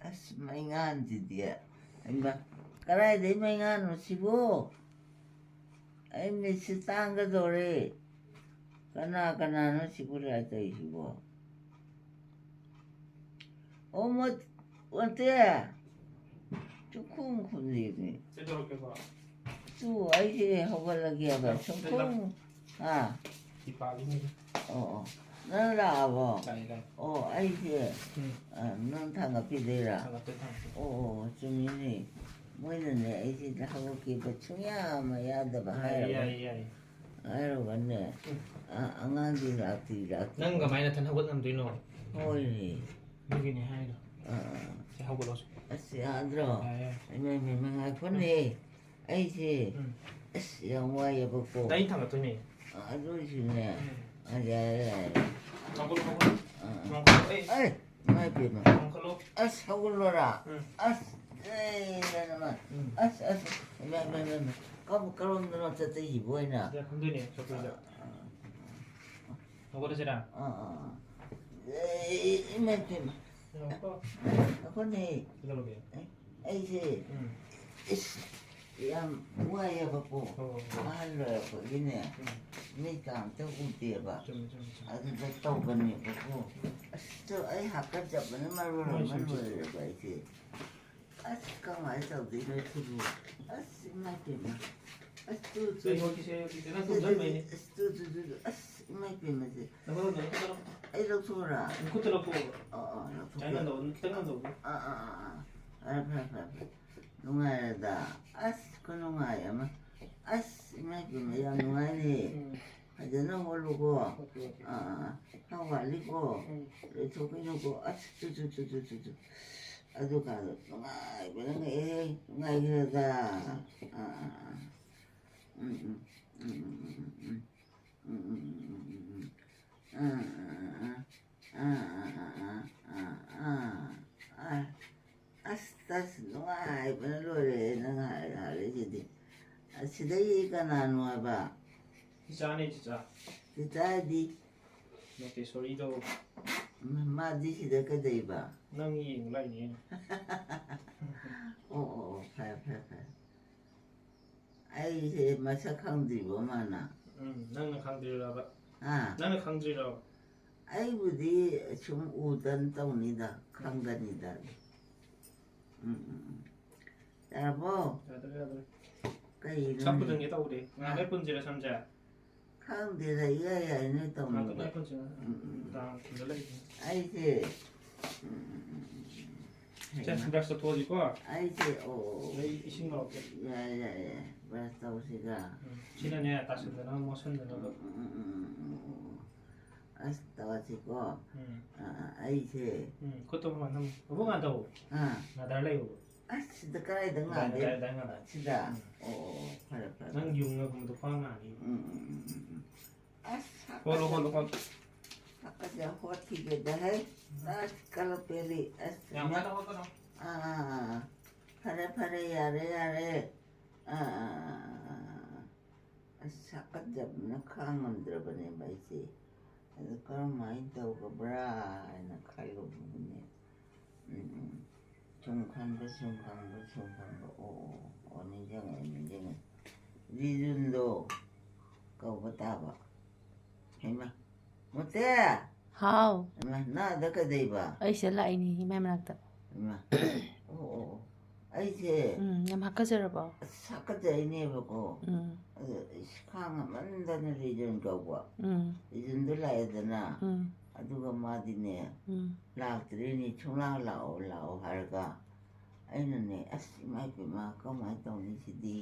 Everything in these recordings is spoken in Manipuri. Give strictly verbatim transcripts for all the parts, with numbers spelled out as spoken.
ꯑꯁ, ꯃꯩꯉꯥꯟꯁꯤꯗꯤ꯫ ꯍꯩꯃꯥ, ꯀꯗꯥꯏꯗꯩ ꯃꯩꯉꯥꯟꯅꯣ ꯁꯤꯕꯣ? ꯑꯩ ꯃꯤꯠꯁꯤ ꯇꯥꯡꯒꯗꯧꯔꯦ꯫ ꯀꯅꯥ ꯀꯅꯥꯅꯣ ꯁꯤꯕꯨ ꯂꯥꯏ ꯇꯧꯔꯤꯁꯤꯕꯣ? ꯑꯣ, ꯃꯣꯠ-, ꯃꯣꯠꯇꯦ꯫ ꯁꯨꯡꯈꯨꯝ ꯈꯨꯝꯗꯦꯅꯦ꯫ ꯀꯩꯗꯧꯔꯛꯀꯦꯕ? ꯇꯨ, ꯑꯩꯁꯦ ꯍꯧꯒꯠꯂꯒꯦꯕ꯫ ꯅꯪ ꯁꯨꯡꯈꯨꯝ-, ꯍꯥ? ꯐꯤ ꯄꯥꯜꯂꯤꯅꯦ꯫ ꯑꯣ, ꯑꯣ꯫ ꯅꯪ ꯂꯥꯛꯑꯕꯣ? ꯂꯥꯛꯑꯦ, ꯂꯥꯛꯑꯦ꯫ ꯑꯣ, ꯑꯩꯁꯦ, ꯎꯝ꯫ ꯑ, ꯅꯪ ꯊꯥꯡꯒꯠꯄꯤꯗꯣꯏꯔꯥ? ꯊꯥꯡꯒꯠꯇꯣꯏ, ꯊꯥꯡꯒꯠꯇꯣꯏ꯫ ꯑꯣ, ꯑꯣ, ꯑꯣ, ꯆꯨꯝꯃꯤꯅꯦ꯫ ꯃꯣꯏꯅꯅꯦ, ꯑꯩꯁꯤꯗ ꯍꯧꯒꯠꯈꯤꯕ ꯁꯨꯡꯌꯥ ꯑꯃ ꯌꯥꯗꯕ ꯌꯥꯏꯌꯦ, ꯍꯥꯏꯔꯕ꯫ ꯌꯥꯏꯌꯦ, ꯌꯥꯏꯌꯦ꯫ ꯍꯥꯏꯔꯨꯕꯅꯦ, ꯎꯝ꯫ ꯑ-, ꯑꯉꯥꯡꯗꯤ ꯂꯥꯛꯇꯤ ꯂꯥꯛꯇꯦ꯫ ꯅꯪ ꯀꯃꯥꯏꯅ ꯅꯊꯟ ꯍꯧꯒꯠ ꯉꯝꯗꯣꯏꯅꯣ? ꯍꯣꯏꯅꯦ꯫ ꯑꯗꯨꯒꯤꯅꯦ ꯍꯥꯏꯗꯣ꯫ ꯑꯥ, ꯑꯥ꯫ ꯁꯤ ꯍꯧꯒꯠꯂꯣ, ꯁꯤ꯫ ꯑꯁ, ꯌꯥꯗ꯭ꯔꯣ? ꯌꯥꯏ, ꯌꯥꯏ꯫ ꯏꯃꯥ, ꯏꯃꯥ, ꯏꯃꯥ, ꯉꯥꯏꯈꯣꯅꯦ꯫ ꯎꯝ꯫ ꯑꯩꯁꯦ, ꯎꯝ꯫ ꯑꯁ, ꯌꯥꯝ ꯋꯥꯏꯌꯦꯕꯀꯣ꯫ ꯑꯩ ꯊꯥꯡꯒꯠꯇꯣꯏꯅꯦ꯫ ꯑ, ꯑꯗꯨ ꯑꯣꯏꯁꯨꯅꯦ꯫ ꯎꯝ꯫ ꯑ, ꯌꯥꯔꯦ, ꯌꯥꯔꯦ꯫ ꯍꯧꯒꯠꯂꯣ, ꯍꯧꯒꯠꯂꯣ꯫ ꯑꯥ, ꯑꯥ꯫ ꯉꯥꯏꯈꯣ, ꯑꯩ ꯑꯩ! ꯏꯃꯥꯏ ꯄꯦꯝꯃ꯫ ꯀꯥꯡꯈꯠꯂꯣ꯫ ꯑꯁ, ꯍꯧꯒꯠꯂꯣꯔꯥ? ꯎꯝ꯫ ꯑꯁ, ꯑꯦ, ꯏꯃꯥꯏ, ꯏꯃꯥꯏ꯫ ꯎꯝ꯫ ꯑꯁ, ꯑꯁ, ꯏꯃꯥꯏ, ꯏꯃꯥꯏ, ꯏꯃꯥꯏ, ꯏꯃꯥꯏ꯫ ꯀꯔꯣꯝ-, ꯀꯔꯣꯝꯗꯅꯣ ꯆꯠꯇꯣꯏꯁꯤꯕꯨ ꯑꯩꯅ? ꯁꯤꯗ ꯐꯝꯗꯣꯏꯅꯦ, ꯆꯧꯀ꯭ꯔꯤꯗ꯫ ꯑ, ꯑ, ꯑ, ꯑ꯫ ꯍꯧꯒꯠꯂꯁꯤꯔꯥ? ꯑ, ꯑ, ꯑ꯫ ꯑꯦ, ꯏꯃꯥꯏ ꯄꯦꯝꯃ꯫ ꯉꯥꯏꯈꯣꯀꯣ꯫ ꯑꯩꯈꯣꯏꯅꯦ꯫ ꯀꯩꯗꯧꯔꯒꯦ? ꯑꯦ, ꯑꯩꯁꯦ, ꯎꯝ꯫ ꯏꯁ, ꯌꯥꯝ ꯋꯥꯏꯌꯦꯕꯀꯣ꯫ ꯍꯣꯏ, ꯍꯣꯏ, ꯍꯣꯏ꯫ ꯑꯍꯜ ꯑꯣꯏꯔꯛꯄꯒꯤꯅꯦ, ꯎꯝ꯫ ꯃꯤꯠꯀ ꯑꯝꯇ ꯎꯗꯦꯕ꯫ ꯆꯨꯝꯃꯦ, ꯆꯨꯝꯃꯦ, ꯆꯨꯝꯃꯦ꯫ ꯑꯗꯨꯗ ꯇꯧꯕꯅꯦꯕꯀꯣ꯫ ꯑꯁ, ꯑꯩ ꯍꯥꯀꯠꯆꯕꯅ ꯃꯔꯣꯜ ꯍꯣꯏ, ꯑꯃ ꯆꯨꯝꯃꯦ, ꯆꯨꯝꯃꯦ, ꯆꯨꯝꯃꯦ꯫ ꯂꯣꯏꯔꯦꯕ ꯑꯩꯁꯦ꯫ ꯑꯁ, ꯀꯃꯥꯏꯅ ꯇꯧꯗꯣꯏꯅꯣ ꯁꯤꯕꯨ? ꯑꯁ, ꯏꯃꯥ ꯏꯄꯦꯝꯃ꯫ ꯑꯁ, ꯇꯨ, ꯇꯨ꯫ ꯀꯩꯅꯣ ꯁꯤꯁꯦ, two, two, two, two, two. ꯑꯁ, ꯇꯨ, ꯇꯨ, ꯇꯨ, ꯇꯨ꯫ ꯑꯁ, ꯏꯃꯥ ꯏꯄꯦꯝꯃꯁꯦ꯫ ꯅꯈꯨꯠ ꯅꯈꯨꯠ ꯂꯧꯊꯣꯛꯑꯣ꯫ ꯑꯩ ꯂꯧꯊꯣꯛꯎꯔꯥ? ꯅꯈꯨꯠꯇ ꯂꯧꯊꯣꯛꯑꯣ꯫ ꯑꯣ, ꯑꯣ, ꯂꯧꯊꯣꯛꯀꯦ꯫ ꯈꯤꯇꯪ ꯍꯟꯊꯧ, ꯈꯤꯇꯪ ꯍꯟꯊꯧ꯫ ꯑꯥ, ꯑꯥ, ꯑꯥ, ꯑꯥ꯫ ꯐꯔꯦ, ꯐꯔꯦ, ꯐꯔꯦ, ꯐꯔꯦ꯫ ꯅꯨꯡꯉꯥꯏꯔꯦꯗ꯫ ꯑꯁ, ꯈꯨꯅꯨꯡꯉꯥꯏ ꯑꯃ꯫ ꯑꯁ, ꯏꯃꯥ ꯏꯄꯦꯝꯃ, ꯌꯥꯝ ꯅꯨꯡꯉꯥꯏꯅꯦ꯫ ꯎꯝ꯫ ꯐꯖꯅ ꯍꯣꯠꯂꯨꯀꯣ꯫ Okay, okay. ꯑꯥ, ꯑꯥ, ꯑꯥ꯫ ꯈꯔ ꯋꯥꯠꯂꯤꯀꯣ꯫ ꯎꯝ꯫ ꯂꯣꯏꯊꯣꯛꯈꯤꯅꯨꯀꯣ꯫ ꯑꯁ, ꯇꯨ, ꯇꯨ, ꯇꯨ꯫ ꯑꯗꯨꯀꯥꯟꯗ ꯅꯨꯡꯉꯥꯏꯕꯅ ꯉꯛꯑꯦ, ꯅꯨꯡꯉꯥꯏꯈ꯭ꯔꯦꯗ꯫ ꯑꯥ, ꯑꯥ, ꯑꯥ꯫ ꯎꯝ, ꯎꯝ, ꯎꯝ꯫ ꯑꯥ, ꯑꯥ, ꯑꯥ꯫ ꯑꯥ, ꯑꯥ, ꯑꯥ꯫ ꯑꯁ, ꯑꯁ, ꯅꯨꯡꯉꯥꯏꯕꯅ ꯂꯣꯏꯔꯦ ꯅꯪ ꯍꯥꯏ-, ꯍꯥꯏꯔꯛꯏꯁꯤꯗꯤ꯫ ꯑꯁꯤꯗꯒꯤ ꯀꯅꯥꯅꯣ ꯍꯥꯏꯕ? ꯏꯆꯥꯅꯦ, ꯆꯤꯆꯥ꯫ ꯆꯤꯆꯥ ꯍꯥꯏꯗꯤ? ꯅꯠꯇꯦ, ꯁꯣꯔꯤꯗꯣ꯫ ꯃꯥꯗꯤ ꯁꯤꯗ ꯀꯩꯗꯧꯕ? ꯅꯪ ꯌꯦꯡ ꯂꯥꯛꯏꯅꯦ꯫ ꯑꯣ, ꯑꯣ, ꯑꯣ, ꯐꯔꯦ, ꯐꯔꯦ, ꯐꯔꯦ꯫ ꯑꯩꯁꯦ ꯃꯁꯛ ꯈꯪꯗ꯭ꯔꯤꯕꯣ ꯃꯥꯅ? ꯎꯝ, ꯅꯪꯅ ꯈꯪꯗ꯭ꯔꯤꯔꯕ? ꯍꯥ? ꯅꯪꯅ ꯈꯪꯗ꯭ꯔꯤꯔꯕ? ꯑꯩꯕꯨꯗꯤ ꯁꯨꯝ ꯎꯗꯅ ꯇꯧꯅꯤꯗ, ꯈꯪꯒꯅꯤꯗ꯫ ꯎꯝ, ꯎꯝ, ꯎꯝ꯫ ꯌꯥꯔꯕꯣ? ꯌꯥꯗ꯭ꯔꯦ, ꯌꯥꯗ꯭ꯔꯦ꯫ ꯀꯩꯅꯣ? ꯁꯝ ꯄꯨꯟꯁꯤꯟꯒꯦ ꯇꯧꯕꯅꯦ꯫ ꯉꯥꯏꯍꯥꯛ ꯂꯩ ꯄꯨꯟꯁꯤꯔ ꯁꯝꯁꯦ? ꯈꯪꯗꯦꯗ, ꯏꯌꯥ ꯌꯥꯏ ꯅꯣꯏ ꯇꯧꯅꯤꯡꯕ꯫ ꯉꯥꯛꯇꯪ ꯂꯩ ꯄꯨꯟꯁꯤꯔ? ꯎꯝ, ꯎꯝ, ꯎꯝ꯫ ꯅꯨꯡꯗꯥꯡ ꯊꯤꯟꯕ ꯂꯩ꯫ ꯑꯩꯁꯦ, ꯎꯝ, ꯎꯝ, ꯎꯝ, ꯎꯝ꯫ ꯁꯦ, ꯍꯩꯃꯥ꯫ ꯕ꯭ꯔꯁ ꯇꯧꯊꯣꯛꯑꯁꯤꯀꯣ꯫ ꯑꯩꯁꯦ, ꯑꯣ, ꯑꯣ, ꯑꯣ꯫ ꯑꯩ ꯏꯁꯤꯡ ꯂꯧꯔꯛꯀꯦ꯫ ꯌꯥꯏ, ꯌꯥꯏ, ꯌꯥꯏ꯫ ꯕ꯭ꯔꯁ ꯇꯧꯁꯤꯒ꯫ ꯎꯝ, ꯁꯤꯅꯅꯦ, ꯇꯥꯁꯟꯗꯅꯕ, ꯃꯣꯠꯁꯟꯗꯅꯕ꯫ ꯎꯝ, ꯎꯝ, ꯎꯝ, ꯎꯝ, ꯎꯝ, ꯎꯝ꯫ ꯑꯁ, ꯇꯧꯔꯁꯤꯀꯣ꯫ ꯎꯝ꯫ ꯑꯥ, ꯑꯥ, ꯑꯩꯁꯦ꯫ ꯎꯝ, ꯈꯨꯠꯇꯣ ꯃꯄꯥꯟ ꯊꯝꯃꯨ꯫ ꯃꯕꯨꯛ ꯉꯥꯟ ꯇꯧ꯫ ꯑꯥ꯫ ꯉꯥꯗꯥꯔ ꯂꯩꯌꯣ꯫ ꯑꯁ, ꯁꯤꯗ ꯀꯗꯥꯏꯗ ꯉꯥꯗꯦ? ꯉꯥꯗꯥꯔ, ꯉꯥꯗꯥꯔ, ꯉꯥꯗꯥꯔ꯫ ꯁꯤꯗ? ꯎꯝ꯫ ꯑꯣ, ꯑꯣ, ꯑꯣ, ꯐꯔꯦ, ꯐꯔꯦ, ꯎꯝ, ꯐꯔꯦ꯫ ꯌꯨꯡꯉꯒꯨꯝꯕꯗꯣ ꯈ꯭ꯋꯥꯡ ꯅꯥꯅꯤ꯫ ꯎꯝ, ꯎꯝ, ꯎꯝ, ꯎꯝ, ꯎꯝ꯫ ꯑꯁ, ꯍꯣꯠꯂꯣ, ꯍꯣꯠꯂꯣ, ꯍꯣꯠꯂꯣ꯫ ꯍꯥꯀꯠꯆ ꯍꯣꯠꯈꯤꯒꯦꯗ ꯍꯩ꯫ ꯑꯁ, ꯀꯂꯞ ꯄꯦꯜꯂꯤ꯫ ꯑꯁ, ꯌꯥꯝ ꯀꯟꯅ ꯍꯣꯠꯀꯅꯣ꯫ ꯑꯥ, ꯑꯥ, ꯑꯥ, ꯑꯥ꯫ ꯐꯔꯦ, ꯐꯔꯦ, ꯌꯥꯔꯦ, ꯌꯥꯔꯦ꯫ ꯑꯥ, ꯑꯥ, ꯑꯥ, ꯑꯥ, ꯑꯥ꯫ ꯑꯁ, ꯍꯥꯀꯠꯆꯕꯅ ꯈꯥꯡꯉꯝꯗ꯭ꯔꯕꯅꯦꯕ ꯑꯩꯁꯦ꯫ ꯑꯗꯨ ꯀꯔꯝꯍꯥꯏꯅ ꯇꯧꯒꯕ꯭ꯔꯥ ꯍꯥꯏꯅ ꯈꯜꯂꯨꯕꯅꯦ꯫ ꯎꯝ, ꯎꯝ꯫ ꯁꯨꯝ ꯈꯟꯕ, ꯁꯨꯝ ꯈꯟꯕ, ꯁꯨꯝ ꯈꯟꯕ꯫ ꯑꯣ, ꯑꯣ, ꯑꯣ, ꯅꯤꯡꯁꯤꯡꯉꯦ, ꯅꯤꯡꯁꯤꯡꯉꯦ꯫ ꯔꯤꯖꯨꯟꯗꯣ ꯀꯧꯕ ꯇꯥꯕ꯫ ꯍꯩꯃꯥ, ꯃꯨꯇꯦ! ꯍꯥꯎ꯫ ꯍꯩꯃꯥ, ꯅꯪ ꯑꯗ ꯀꯩꯗꯧꯕ? ꯑꯩ ꯁꯤꯗ ꯂꯥꯛꯏꯅꯦ, ꯏꯃꯥꯏ ꯃꯅꯥꯛꯇ꯫ ꯍꯩꯃꯥ꯫ ꯑꯣ, ꯑꯣ, ꯑꯣ꯫ ꯑꯩꯁꯦ ꯎꯝ, ꯌꯥꯝ ꯍꯥꯀꯠꯆꯔꯕꯣ? ꯑꯁ, ꯍꯥꯀꯠꯆꯩꯅꯦꯕꯀꯣ꯫ ꯎꯝ꯫ ꯑꯗꯣ, ꯏꯁ, ꯈꯥꯡ ꯉꯝꯃꯟꯗꯅ ꯔꯤꯖꯨꯟ ꯀꯧꯕ꯫ ꯎꯝ꯫ ꯔꯤꯖꯨꯟꯗꯣ ꯂꯥꯛꯑꯦꯗꯅ꯫ ꯎꯝ꯫ ꯑꯗꯨꯒ ꯃꯥꯗꯤꯅꯦ, ꯎꯝ꯫ ꯂꯥꯛꯇ꯭ꯔꯦꯅꯦ, ꯁꯨꯡꯂꯥꯛ ꯂꯥꯛꯑꯣ, ꯂꯥꯛꯑꯣ ꯍꯥꯏꯔꯒ꯫ ꯑꯩꯅꯅꯦ, "ꯑꯁ, ꯏꯃꯥ ꯏꯄꯦꯝꯃ, ꯀꯃꯥꯏꯅ ꯇꯧꯅꯤ ꯁꯤꯗꯤ?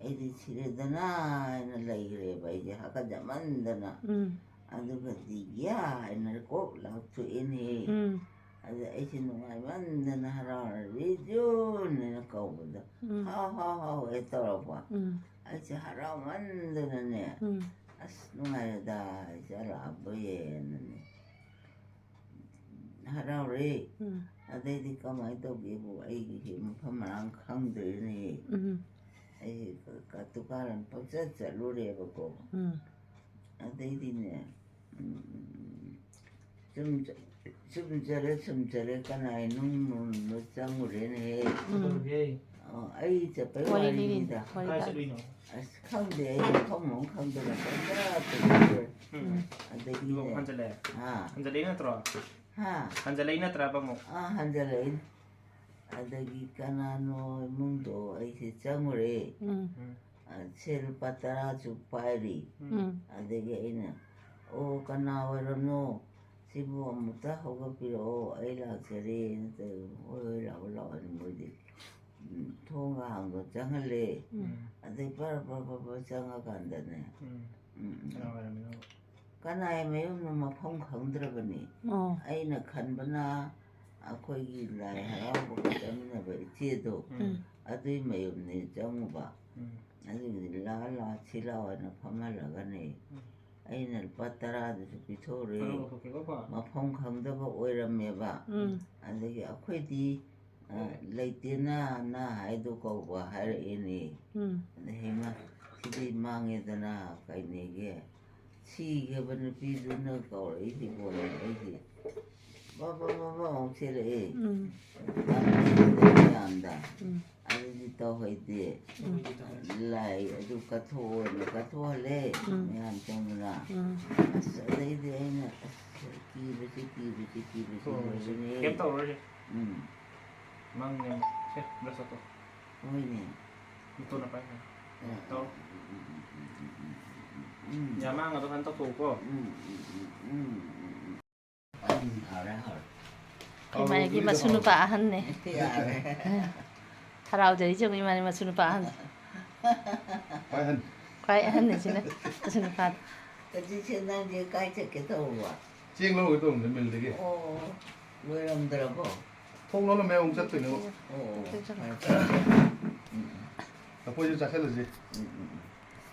ꯑꯩꯗꯤ ꯁꯤꯔꯦꯗꯅ" ꯍꯥꯏꯅ ꯂꯩꯈ꯭ꯔꯦꯕ ꯑꯩꯁꯦ, ꯍꯥꯀꯠꯆꯃꯟꯗꯅ꯫ ꯎꯝ꯫ ꯑꯗꯨꯒꯗꯤ ꯒ꯭ꯌꯥ ꯍꯥꯏꯅ ꯀꯣꯛ ꯂꯥꯎꯊꯣꯛꯑꯦꯅꯦ꯫ ꯎꯝ꯫ ꯑꯗ ꯑꯩꯁꯦ ꯅꯨꯡꯉꯥꯏꯃꯟꯗꯅ ꯍꯔꯥꯎꯔ "ꯔꯤꯖꯨꯟ" ꯍꯥꯏꯅ ꯀꯧꯕꯗ, ꯎꯝ꯫ "ꯍꯥꯎ, ꯍꯥꯎ, ꯍꯥꯎ" ꯍꯦꯛ ꯇꯧꯔꯛꯄ꯫ ꯎꯝ꯫ ꯑꯩꯁꯦ ꯍꯔꯥꯎꯃꯟꯗꯅꯅꯦ, ꯎꯝ꯫ "ꯑꯁ, ꯅꯨꯡꯉꯥꯏꯔꯦꯗ, ꯑꯩꯁꯦ ꯂꯥꯛꯑꯕꯣꯌꯦꯅꯅꯦ" ꯍꯔꯥꯎꯔꯦ꯫ ꯎꯝ꯫ ꯑꯗꯩꯗꯤ ꯀꯃꯥꯏꯅ ꯇꯧꯒꯦꯕꯨ, ꯑꯩꯒꯤꯁꯦ ꯃꯐꯝ ꯃꯔꯥꯡ ꯈꯪꯗ꯭ꯔꯦꯅꯦ꯫ ꯎꯝ꯫ ꯑꯩ ꯀ-, ꯀ-, ꯗꯨꯀꯥꯟ ꯄꯪꯆꯠ ꯆꯠꯂꯨꯔꯦꯕꯀꯣ꯫ ꯎꯝ꯫ ꯑꯗꯩꯗꯤꯅꯦ, ꯎꯝ, ꯆꯨꯝ-, ꯆꯨꯝꯖꯔꯦ, ꯆꯨꯝꯖꯔꯦ, ꯀꯅꯥꯏ ꯅꯨꯡ ꯃꯨꯟꯕ ꯆꯪꯉꯨꯔꯦꯅꯦꯍꯦ? ꯎꯝ꯫ ꯀꯩꯗꯧꯔꯒꯦ? ꯑꯣ, ꯑꯩ ꯆꯠꯄꯩ ꯋꯥꯔꯤ ꯂꯤꯔꯤ, ꯋꯥꯔꯤꯅꯤꯗ꯫ ꯋꯥꯔꯤ ꯀꯥꯏ ꯇꯥ-, ꯆꯠꯂꯨꯏꯅꯣ? ꯑꯁ, ꯈꯪꯗꯦ, ꯑꯩ ꯃꯐꯝ ꯑꯃ ꯈꯪꯗꯅ ꯄꯪꯆꯠꯇ ꯆꯠꯂꯨꯔꯦ꯫ ꯎꯝ꯫ ꯑꯗꯒꯤꯅꯦ꯫ ꯑꯗꯨꯒ ꯑꯃꯨꯛ ꯍꯟꯖꯜꯂꯛꯑꯦ? ꯑꯥ꯫ ꯍꯟꯖꯜꯂꯛꯏ ꯅꯠꯇ꯭ꯔꯣ? ꯍꯥ? ꯍꯟꯖꯜꯂꯛꯏ ꯅꯠꯇ꯭ꯔꯕ ꯑꯃꯨꯛ? ꯑꯥ, ꯍꯟꯖꯜꯂꯛꯏ꯫ ꯑꯗꯒꯤ ꯀꯅꯥꯅꯣ ꯏꯃꯨꯡꯗꯣ ꯑꯩꯁꯦ ꯆꯪꯉꯨꯔꯦ꯫ ꯎꯝ꯫ ꯎꯝ꯫ ꯑ, ꯁꯦ ꯂꯨꯄꯥ ꯇꯔꯥꯁꯨ ꯄꯥꯏꯔꯤ꯫ ꯎꯝ꯫ ꯎꯝ꯫ ꯑꯗꯒꯤ ꯑꯩꯅ, "ꯑꯣ, ꯀꯅꯥ ꯑꯣꯏꯔꯝꯅꯣ? ꯁꯤꯕꯨ ꯑꯃꯨꯛꯇ ꯍꯧꯒꯠꯄꯤꯔꯛꯑꯣ, ꯑꯩ ꯂꯥꯛꯆꯔꯦꯅ" ꯇꯧ-, "ꯍꯣꯏ, ꯍꯣꯏ, ꯂꯥꯛꯑꯣ, ꯂꯥꯛꯑꯣ" ꯍꯥꯏꯅ ꯃꯣꯏꯗꯤ, ꯎꯝ, ꯊꯣꯡꯒ ꯍꯥꯡꯗꯣ ꯆꯪꯍꯜꯂꯦ꯫ ꯎꯝ꯫ ꯑꯗꯩ ꯄꯔ ꯄꯔ ꯄꯔ ꯄꯔ ꯆꯪꯉꯀꯥꯟꯗꯅꯦ, ꯎꯝ꯫ ꯎꯝ, ꯎꯝ꯫ ꯀꯅꯥ ꯑꯣꯏꯔꯝꯃꯤꯅꯣ? ꯀꯅꯥꯏ ꯃꯌꯨꯝꯅꯣ ꯃꯐꯝ ꯈꯪꯗ꯭ꯔꯕꯅꯤ꯫ ꯑꯣ꯫ ꯑꯩꯅ ꯈꯟꯕꯅ ꯑꯩꯈꯣꯏꯒꯤ ꯂꯥꯏ ꯍꯔꯥꯎꯕꯒ ꯆꯠꯃꯤꯟꯅꯕ ꯏꯆꯦꯗꯣ, ꯎꯝ꯫ ꯑꯗꯨꯏ ꯃꯌꯨꯝꯅꯤ ꯆꯪꯉꯨꯕ꯫ ꯎꯝ꯫ ꯑꯗꯨꯒꯤꯗꯤ ꯂꯥ ꯂꯥ ꯁꯤ ꯂꯥꯎ ꯍꯥꯏꯅ ꯐꯝꯍꯜꯂꯒꯅꯦ, ꯎꯝ꯫ ꯑꯩꯅ ꯂꯨꯄꯥ ꯇꯔꯥꯗꯨꯁꯨ ꯄꯤꯊꯣꯛꯎꯔꯦ꯫ ꯐꯔꯦ, ꯂꯧꯊꯣꯛꯀꯦꯀꯣ꯫ ꯃꯐꯝ ꯈꯪꯗꯕ ꯑꯣꯏꯔꯝꯃꯦꯕ꯫ ꯎꯝ꯫ ꯑꯗꯒꯤ ꯑꯩꯈꯣꯏꯗꯤ ꯑ, ꯂꯩꯇꯦꯅ ꯅ ꯍꯥꯏꯗꯣ ꯀꯧꯕ ꯍꯥꯏꯔꯛꯑꯦꯅꯦ꯫ ꯎꯝ꯫ ꯑꯗ ꯍꯩꯃ, ꯁꯤꯗꯤ ꯃꯥꯡꯉꯦꯗꯅ, ꯀꯩꯅꯦꯒꯦ? ꯁꯤꯈ꯭ꯔꯕ ꯅꯨꯄꯤꯗꯨꯅ ꯀꯧꯔꯛꯏꯁꯤꯕꯣꯅꯦ ꯑꯩꯁꯦ꯫ ꯕꯥ ꯕꯥ ꯕꯥ ꯕꯥ ꯑꯃꯨꯛ ꯆꯦꯜꯂꯛꯑꯦ꯫ ꯎꯝ꯫ ꯃꯌꯥꯝꯗ꯫ ꯎꯝ꯫ ꯑꯗꯨꯗꯤ ꯇꯧꯍꯩꯗꯦ꯫ ꯎꯝ꯫ ꯂꯥꯏ ꯑꯗꯨ ꯀꯠꯊꯣꯛꯑꯣꯅ ꯀꯠꯊꯣꯛꯍꯜꯂꯦ꯫ ꯎꯝ꯫ ꯃꯌꯥꯝ ꯆꯪꯗꯅ꯫ ꯎꯝ꯫ ꯑꯁ, ꯑꯗꯩꯗꯤ ꯑꯩꯅ, ꯑꯁ, ꯀꯤꯕꯁꯤ, ꯀꯤꯕꯁꯤ, ꯀꯤꯕꯁꯤ ꯍꯣꯏ, ꯍꯣꯏ, ꯂꯣꯏꯔꯦꯅꯦ꯫ ꯀꯩꯝ ꯇꯧꯔꯔꯣꯏꯁꯦ꯫ ꯎꯝ꯫ ꯅꯪꯅꯦ꯫ ꯁꯦ, brush ꯇꯧꯊꯣꯛ꯫ ꯍꯣꯏꯅꯦ꯫ ꯃꯇꯣꯟꯅ ꯄꯥꯏ꯫ ꯑ, ꯇꯧ꯫ ꯎꯝ, ꯎꯝ, ꯎꯝ, ꯎꯝ, ꯎꯝ, ꯎꯝ꯫ ꯌꯥꯝ ꯃꯥꯡꯉꯗꯣ ꯀꯩꯅꯣ ꯇꯧꯊꯣꯛꯎꯀꯣ꯫ ꯎꯝ, ꯎꯝ, ꯎꯝ, ꯎꯝ, ꯎꯝ, ꯎꯝ꯫ ꯎꯝ, ꯍꯥꯎꯔꯦ, ꯍꯥꯎꯔꯦ꯫ ꯏꯃꯥꯒꯤ ꯃꯁꯨ ꯅꯨꯄꯥ ꯑꯍꯟꯅꯦ꯫ ꯌꯥꯔꯦ꯫ ꯍꯔꯥꯎꯖꯔꯤꯁꯦ ꯌꯦꯡꯉꯨ, ꯏꯃꯥꯅꯤ ꯃꯁꯨ ꯅꯨꯄꯥ ꯑꯍꯟ꯫ ꯈ꯭ꯋꯥꯏ ꯑꯍꯟ꯫ ꯈ꯭ꯋꯥꯏ ꯑꯍꯟꯅꯦ ꯁꯤꯅ, ꯃꯁꯨ ꯅꯨꯄꯥꯗꯣ꯫ ꯍꯧꯖꯤꯛꯁꯦ ꯅꯪꯁꯦ ꯀꯥꯏ ꯆꯠꯀꯦ ꯇꯧꯕ? ꯆꯦꯡ ꯂꯧꯔꯨꯒꯦ ꯇꯧꯕꯅꯦ ꯃꯤꯜꯗꯒꯤ꯫ ꯑꯣ, ꯂꯣꯏꯔꯝꯗ꯭ꯔꯕꯣ? ꯊꯣꯡ ꯂꯣꯜꯂꯝꯃꯦ, ꯑꯃꯨꯛ ꯆꯠꯇꯣꯏꯅꯦ꯫ ꯑꯣ, ꯑꯣ, ꯐꯔꯦ, ꯐꯔꯦ꯫ ꯎꯝ, ꯎꯝ꯫ ꯂꯐꯣꯏꯁꯨ ꯆꯥꯁꯤꯜꯂꯁꯤ꯫ ꯎꯝ, ꯎꯝ, ꯎꯝ꯫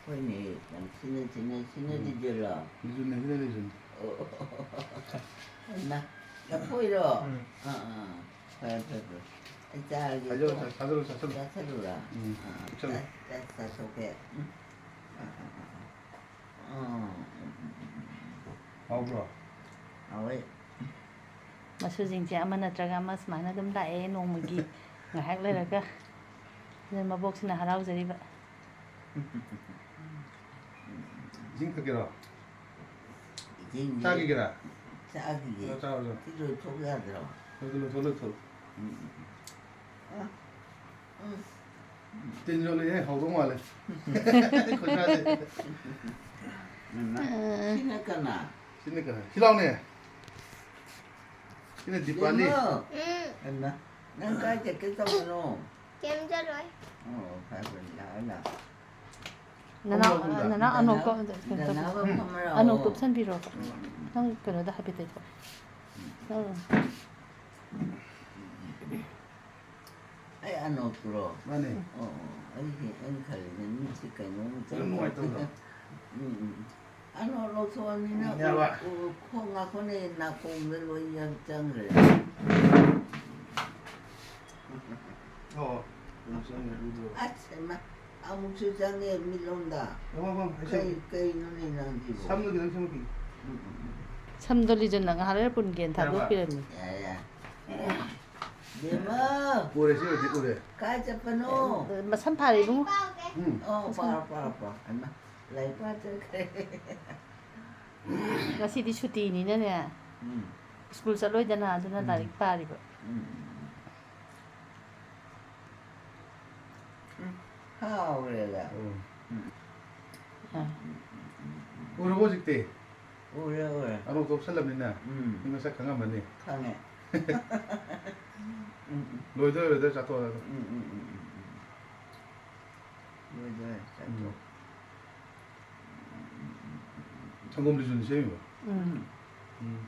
ꯍꯣꯏꯅꯦ, ꯌꯥꯝ ꯁꯤꯟꯅ, ꯁꯤꯟꯅ, ꯁꯤꯟꯅ ꯎꯝ꯫ ꯂꯤꯖꯔꯣ? ꯂꯤꯖꯨꯅꯦ, ꯁꯤꯟꯅ ꯂꯤꯖꯨꯅꯦ꯫ ꯑꯣ, ꯑꯣ, ꯑꯣ, ꯑꯣ꯫ ꯍꯩꯃꯥ, ꯂꯐꯣꯏꯔꯣ? ꯎꯝ꯫ ꯑꯥ, ꯑꯥ, ꯐꯔꯦ, ꯐꯔꯦ, ꯐꯔꯦ꯫ ꯑꯩ ꯆꯥꯔꯒꯦꯀꯣ꯫ ꯆꯥꯁꯤꯜꯂꯨ, ꯆꯥꯁꯤꯜꯂꯨ, ꯆꯥꯁꯤꯜꯂꯨ꯫ ꯆꯥꯁꯤꯜꯂꯨꯔꯥ? ꯎꯝ, ꯑꯥ, ꯑꯥ, ꯆꯥꯁꯤꯜꯂꯨ꯫ ꯆꯥ-, ꯆꯥ-, ꯆꯥꯊꯣꯛꯀꯦ꯫ ꯎꯝ꯫ ꯑꯥ, ꯑꯥ, ꯑꯥ, ꯑꯥ꯫ ꯍꯥꯎꯕ꯭ꯔꯣ? ꯍꯥꯎꯋꯦ꯫ ꯃꯁꯨꯁꯤꯡꯁꯦ ꯑꯃ ꯅꯠꯇ꯭ꯔꯒ ꯑꯃ ꯁꯨꯃꯥꯏꯅ ꯑꯗꯨꯝ ꯂꯥꯛꯑꯦ ꯅꯣꯡꯃꯒꯤ꯫ ꯉꯥꯏꯍꯥꯛ ꯂꯩꯔꯒ ꯑꯗꯨꯅ ꯃꯕꯣꯛꯁꯤꯅ ꯍꯔꯥꯎꯖꯔꯤꯕ꯫ ꯏꯁꯤꯡ ꯊꯛꯀꯦꯔꯣ? ꯏꯁꯤꯡꯁꯦ ꯆꯥꯈꯤꯒꯦꯔꯥ? ꯆꯥꯈꯤꯒꯦ꯫ ꯑꯣ, ꯆꯥꯔꯣ, ꯆꯥꯔꯣ꯫ ꯁꯤ ꯂꯣꯏꯊꯣꯛ ꯌꯥꯗ꯭ꯔꯣ? ꯂꯣꯏꯊꯣꯛ, ꯂꯣꯏꯊꯣꯛ, ꯂꯣꯏꯊꯣꯛ꯫ ꯎꯝ, ꯎꯝ, ꯎꯝ꯫ ꯑ, ꯎꯝ꯫ ꯇꯤꯟ ꯌꯣꯠꯂꯦꯍꯦ, ꯍꯧꯗꯧ ꯃꯥꯜꯂꯦ꯫ ꯈꯨꯠꯁꯥꯁꯦ꯫ ꯁꯤꯅ ꯀꯅꯥ? ꯁꯤꯅ ꯀꯅꯥ? ꯁꯤ ꯂꯥꯎꯅꯦ꯫ ꯁꯤꯅ ꯗꯤꯄꯥꯂꯤ꯫ ꯕꯦꯝꯃ! ꯎꯝ꯫ ꯍꯩꯃꯥ, ꯅꯪ ꯀꯥꯏ ꯆꯠꯀꯦ ꯇꯧꯕꯅꯣ? ꯀꯩꯝ ꯆꯠꯂꯣꯏ꯫ ꯑꯣ, ꯐꯔꯦ, ꯐꯔꯦ, ꯂꯥꯛꯑꯣ, ꯂꯥꯛꯑꯣ꯫ ꯅꯅꯥꯎ, ꯐꯝꯃꯣ ꯁꯣꯝꯗ꯫ ꯅꯅꯥꯎ ꯑꯅꯣꯛꯇꯣ ꯗꯅꯥ-, ꯀꯩꯅꯣ ꯇꯧꯕꯤꯔꯣ꯫ ꯗꯅꯥꯕ ꯐꯝꯃꯔꯥꯎ꯫ ꯑꯅꯣꯛꯇꯣ ꯎꯞꯁꯟꯕꯤꯔꯣꯕ꯫ ꯎꯝ, ꯎꯝ, ꯎꯝ꯫ ꯅꯪ ꯀꯩꯅꯣꯗ ꯍꯥꯏꯐꯦꯠ ꯇꯩꯊꯣꯛꯑꯣ꯫ ꯎꯝ, ꯎꯝ, ꯎꯝ, ꯎꯝ꯫ ꯑꯩ ꯑꯅꯣꯛꯇꯨꯔꯣ? ꯃꯥꯅꯦ꯫ ꯑꯣ, ꯑꯣ, ꯑꯩꯗꯤ, ꯑꯩꯅ ꯈꯜꯂꯤꯅꯦ, ꯃꯤꯠꯁꯦ ꯀꯩꯅꯣꯝ ꯌꯥꯝ ꯅꯨꯡꯉꯥꯏꯇꯕꯗꯣ꯫ ꯎꯝ, ꯎꯝ, ꯎꯝ꯫ ꯑꯅꯣꯛ ꯂꯧꯊꯣꯛꯑꯃꯤꯅ ꯌꯥꯔꯕ? ꯎ-, ꯎ-, ꯈꯣꯡ ꯉꯥꯛꯈꯣꯅꯦ ꯅꯥꯀꯣꯡꯗ ꯂꯣꯏ ꯌꯥꯝ ꯆꯪꯈ꯭ꯔꯦ꯫ ꯑꯣ, ꯀꯩꯅꯣ ꯆꯪꯉꯦ, ꯑꯗꯨꯗꯣ꯫ ꯑꯁ, ꯍꯩꯃꯥ, ꯑꯃꯨꯛꯁꯨ ꯆꯪꯉꯦ ꯃꯤꯠꯂꯣꯝꯗ꯫ ꯊꯝꯃꯣ, ꯊꯝꯃꯣ, ꯑꯩ ꯀꯩ-, ꯁꯦꯝꯒꯦ꯫ ꯀꯩꯅꯣꯅꯦ ꯅꯪꯁꯤꯕꯣ? ꯁꯝꯗꯣ ꯈꯤꯇꯪ ꯁꯦꯝꯃꯛꯈꯤꯒꯦ꯫ ꯎꯝ, ꯎꯝ, ꯎꯝ꯫ ꯁꯝꯗꯣ ꯂꯤꯖꯟꯅ ꯉꯥꯏꯍꯥꯛ ꯂꯩꯔ ꯄꯨꯟꯒꯦꯅ ꯌꯥꯔꯕ? ꯊꯥꯗꯣꯛꯄꯤꯔꯝꯃꯤ꯫ ꯌꯥꯔꯦ, ꯌꯥꯔꯦ꯫ ꯕꯦꯝꯃ! ꯎꯔꯦ, ꯁꯤ ꯑꯣꯏꯔꯗꯤ ꯎꯔꯦ꯫ ꯀꯥꯏ ꯆꯠꯄꯅꯣ? ꯃꯁꯝ ꯐꯥꯔꯦ ꯏꯕꯨꯡꯉꯣ꯫ ꯎꯝ꯫ ꯑꯣ, ꯄꯥꯔꯣ, ꯄꯥꯔꯣ, ꯄꯥꯔꯣ꯫ ꯍꯩꯃꯥ, ꯂꯥꯏꯔꯤꯛ ꯄꯥ ꯆꯠꯈ꯭ꯔꯦ꯫ ꯉꯁꯤꯗꯤ ꯁꯨꯇꯤꯅꯤꯅꯅꯦ꯫ ꯎꯝ꯫ ꯁ꯭ꯀꯨꯜ ꯆꯠꯂꯣꯏꯗꯅ, ꯑꯗꯨꯅ ꯎꯝ꯫ ꯂꯥꯏꯔꯤꯛ ꯄꯥꯔꯤꯕ꯫ ꯎꯝ, ꯎꯝ, ꯎꯝ꯫ ꯎꯝ, ꯍꯥꯎꯔꯦꯗ꯫ ꯎꯝ꯫ ꯎꯝ꯫ ꯑꯥ꯫ ꯎꯔꯕꯣ ꯍꯧꯖꯤꯛꯇꯤ? ꯎꯔꯦ, ꯎꯔꯦ꯫ ꯑꯅꯣꯛꯇꯣ ꯎꯞꯁꯜꯂꯕꯅꯤꯅ ꯎꯝ꯫ ꯃꯤ ꯃꯁꯛ ꯈꯪꯉꯝꯃꯅꯤ꯫ ꯈꯪꯉꯦ꯫ ꯎꯝ, ꯎꯝ꯫ ꯂꯣꯏꯗꯣꯔꯦ, ꯂꯣꯏꯗꯣꯔꯦ, ꯆꯥꯊꯣꯛꯑꯣ, ꯆꯥꯊꯣꯛꯑꯣ꯫ ꯎꯝ꯫ ꯂꯣꯏꯗꯣꯔꯦ, ꯆꯥꯊꯣꯛꯑꯣ꯫ ꯎꯝ꯫ ꯁꯪꯒꯣꯝ ꯂꯤꯖꯨꯟ ꯁꯦꯝꯃꯤꯕ? ꯎꯝ꯫ ꯎꯝ꯫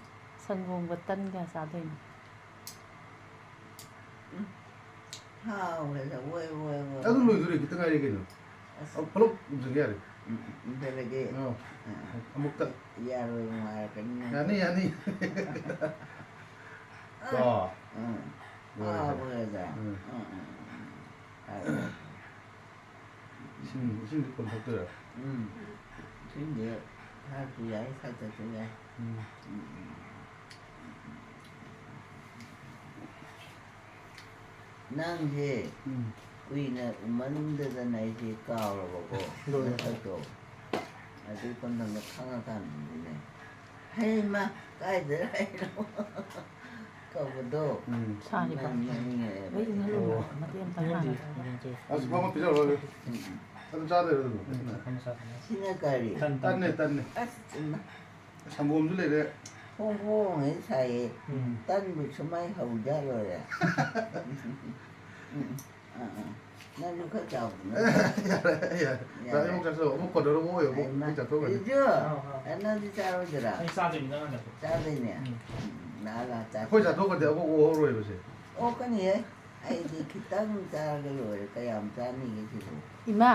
ꯁꯪꯒꯣꯝꯒ ꯇꯟꯒ ꯆꯥꯗꯣꯏꯅꯤ꯫ ꯎꯝ꯫ ꯍꯥꯎꯋꯦꯗ, ꯋꯣꯏ, ꯋꯣꯏ, ꯋꯣꯏ꯫ ꯑꯗꯨ ꯂꯣꯏꯗꯣꯔꯦ, ꯈꯤꯇꯪ ꯉꯥꯏꯔꯦ ꯀꯩꯅꯣ꯫ ꯑꯁ꯫ ꯑ, ꯄꯨꯂꯞ ꯎꯝꯖꯟ ꯌꯥꯔꯦ꯫ ꯎꯝ, ꯎꯝ, ꯎꯝꯖꯜꯂꯒꯦ꯫ ꯑꯥ, ꯑꯥ, ꯑꯥ꯫ ꯑꯃꯨꯛꯇ꯫ ꯌꯥꯔꯣꯏ, ꯅꯨꯡꯉꯥꯏꯔꯛꯀꯅꯤ ꯅꯪ꯫ ꯌꯥꯅꯤ, ꯌꯥꯅꯤ꯫ ꯀꯣ꯫ ꯎꯝ꯫ ꯂꯣꯏꯔꯦ꯫ ꯍꯥꯎꯋꯦꯗ꯫ ꯎꯝ꯫ ꯎꯝ, ꯎꯝ, ꯎꯝ, ꯎꯝ꯫ ꯍꯥꯎꯋꯦ꯫ ꯏꯁꯤꯡ, ꯏꯁꯤꯡꯗꯤ ꯀꯣꯟꯅ ꯊꯛꯇꯣꯏꯔꯥ? ꯎꯝ꯫ ꯏꯁꯤꯡꯗꯤ ꯊꯛꯑꯁꯨ ꯌꯥꯏ, ꯊꯛꯇ꯭ꯔꯁꯨ ꯌꯥꯏ꯫ ꯎꯝ꯫ ꯎꯝ, ꯎꯝ꯫ ꯅꯪꯁꯦ ꯎꯝ꯫ ꯀꯨꯏꯅ ꯎꯃꯟꯗꯗꯅ ꯑꯩꯁꯦ ꯀꯥꯎꯔꯕꯀꯣ, ꯂꯣꯏꯔꯦ꯫ ꯅꯁꯛꯇꯣ꯫ ꯑꯗꯨ ꯀꯣꯟꯅ ꯈꯪꯉꯀꯥꯟꯗꯅꯦ, "ꯍꯩ ꯃꯥ, ꯀꯥꯏꯗ ꯂꯩꯔꯣ?" ꯀꯧꯕꯗꯣ ꯎꯝ꯫ ꯁꯥꯔꯤꯕ꯫ ꯌꯥꯝ ꯅꯣꯛꯅꯤꯡꯉꯛꯑꯦꯕ꯫ ꯑꯩ ꯏꯪꯍꯜꯂꯨ꯫ ꯑꯣ꯫ ꯃꯇꯦꯛ ꯑꯃꯇ ꯌꯦꯡꯗꯤ꯫ ꯍꯥꯟꯅ ꯇꯧꯔꯣ꯫ ꯌꯦꯡꯉꯁꯦ꯫ ꯑꯁ, ꯃꯃꯥ ꯄꯤꯖꯔꯣ꯫ ꯎꯝ꯫ ꯑꯗꯨꯝ ꯆꯥꯗꯣꯏꯔꯣ ꯑꯗꯨꯝ? ꯎꯝ, ꯆꯥꯊꯣꯛꯑꯣ, ꯆꯥꯊꯣꯛꯑꯣ꯫ ꯁꯤꯅ ꯀꯔꯤ? ꯇꯟ, ꯇꯟ꯫ ꯇꯟꯅꯦ, ꯇꯟꯅꯦ꯫ ꯑꯁ, ꯏꯃꯥ꯫ ꯁꯪꯒꯣꯝꯁꯨ ꯂꯩꯔꯦ꯫ ꯐꯣꯡ ꯐꯣꯡ ꯍꯦꯛ ꯁꯥꯏꯌꯦ꯫ ꯎꯝ꯫ ꯇꯟꯕꯨ ꯁꯨꯃꯥꯏ ꯍꯧꯖ ꯂꯣꯏꯔꯦ꯫ ꯎꯝ, ꯑꯥ, ꯑꯥ꯫ ꯅꯪꯁꯨ ꯈꯔ ꯆꯥꯎꯗꯅ꯫ ꯌꯥꯔꯦ, ꯌꯥꯔꯦ꯫ ꯌꯥꯔꯦ꯫ ꯑꯃꯨꯛ ꯆꯠꯊꯣꯛ, ꯑꯃꯨꯛ ꯀꯣꯟꯅꯔ ꯑꯃꯨꯛ ꯑꯣꯏꯌꯣ, ꯑꯃꯨꯛ ꯍꯩꯃꯥ, ꯆꯠꯊꯣꯛꯈ꯭ꯔꯅꯤ꯫ ꯕꯤꯖꯨ, ꯑꯥ, ꯑꯥ꯫ ꯑꯦ, ꯅꯪꯗꯤ ꯆꯥꯔꯣꯏꯗ꯭ꯔꯥ? ꯑꯩ ꯆꯥꯗꯣꯏꯅꯤ, ꯅꯪ ꯍꯥꯟꯅ ꯆꯥꯊꯣꯛ꯫ ꯆꯥꯗꯣꯏꯅꯦ? ꯎꯝ꯫ ꯎꯝ, ꯂꯥꯛꯑ, ꯂꯥꯛꯑ ꯆꯥꯊꯣꯛ꯫ ꯑꯩꯈꯣꯏ ꯆꯥꯊꯣꯛꯈ꯭ꯔꯗꯤ ꯑꯃꯨꯛ ꯑꯣꯛꯍꯧꯔꯣꯏꯕꯁꯦ꯫ ꯑꯣꯛꯀꯅꯤꯍꯦ꯫ ꯑꯩꯗꯤ ꯈꯤꯇꯪ ꯆꯥꯔꯒ ꯂꯣꯏꯔꯦ꯫ ꯀꯌꯥꯝ ꯆꯥꯅꯤꯡꯉꯤ ꯁꯤꯕꯨ? ꯏꯃꯥ,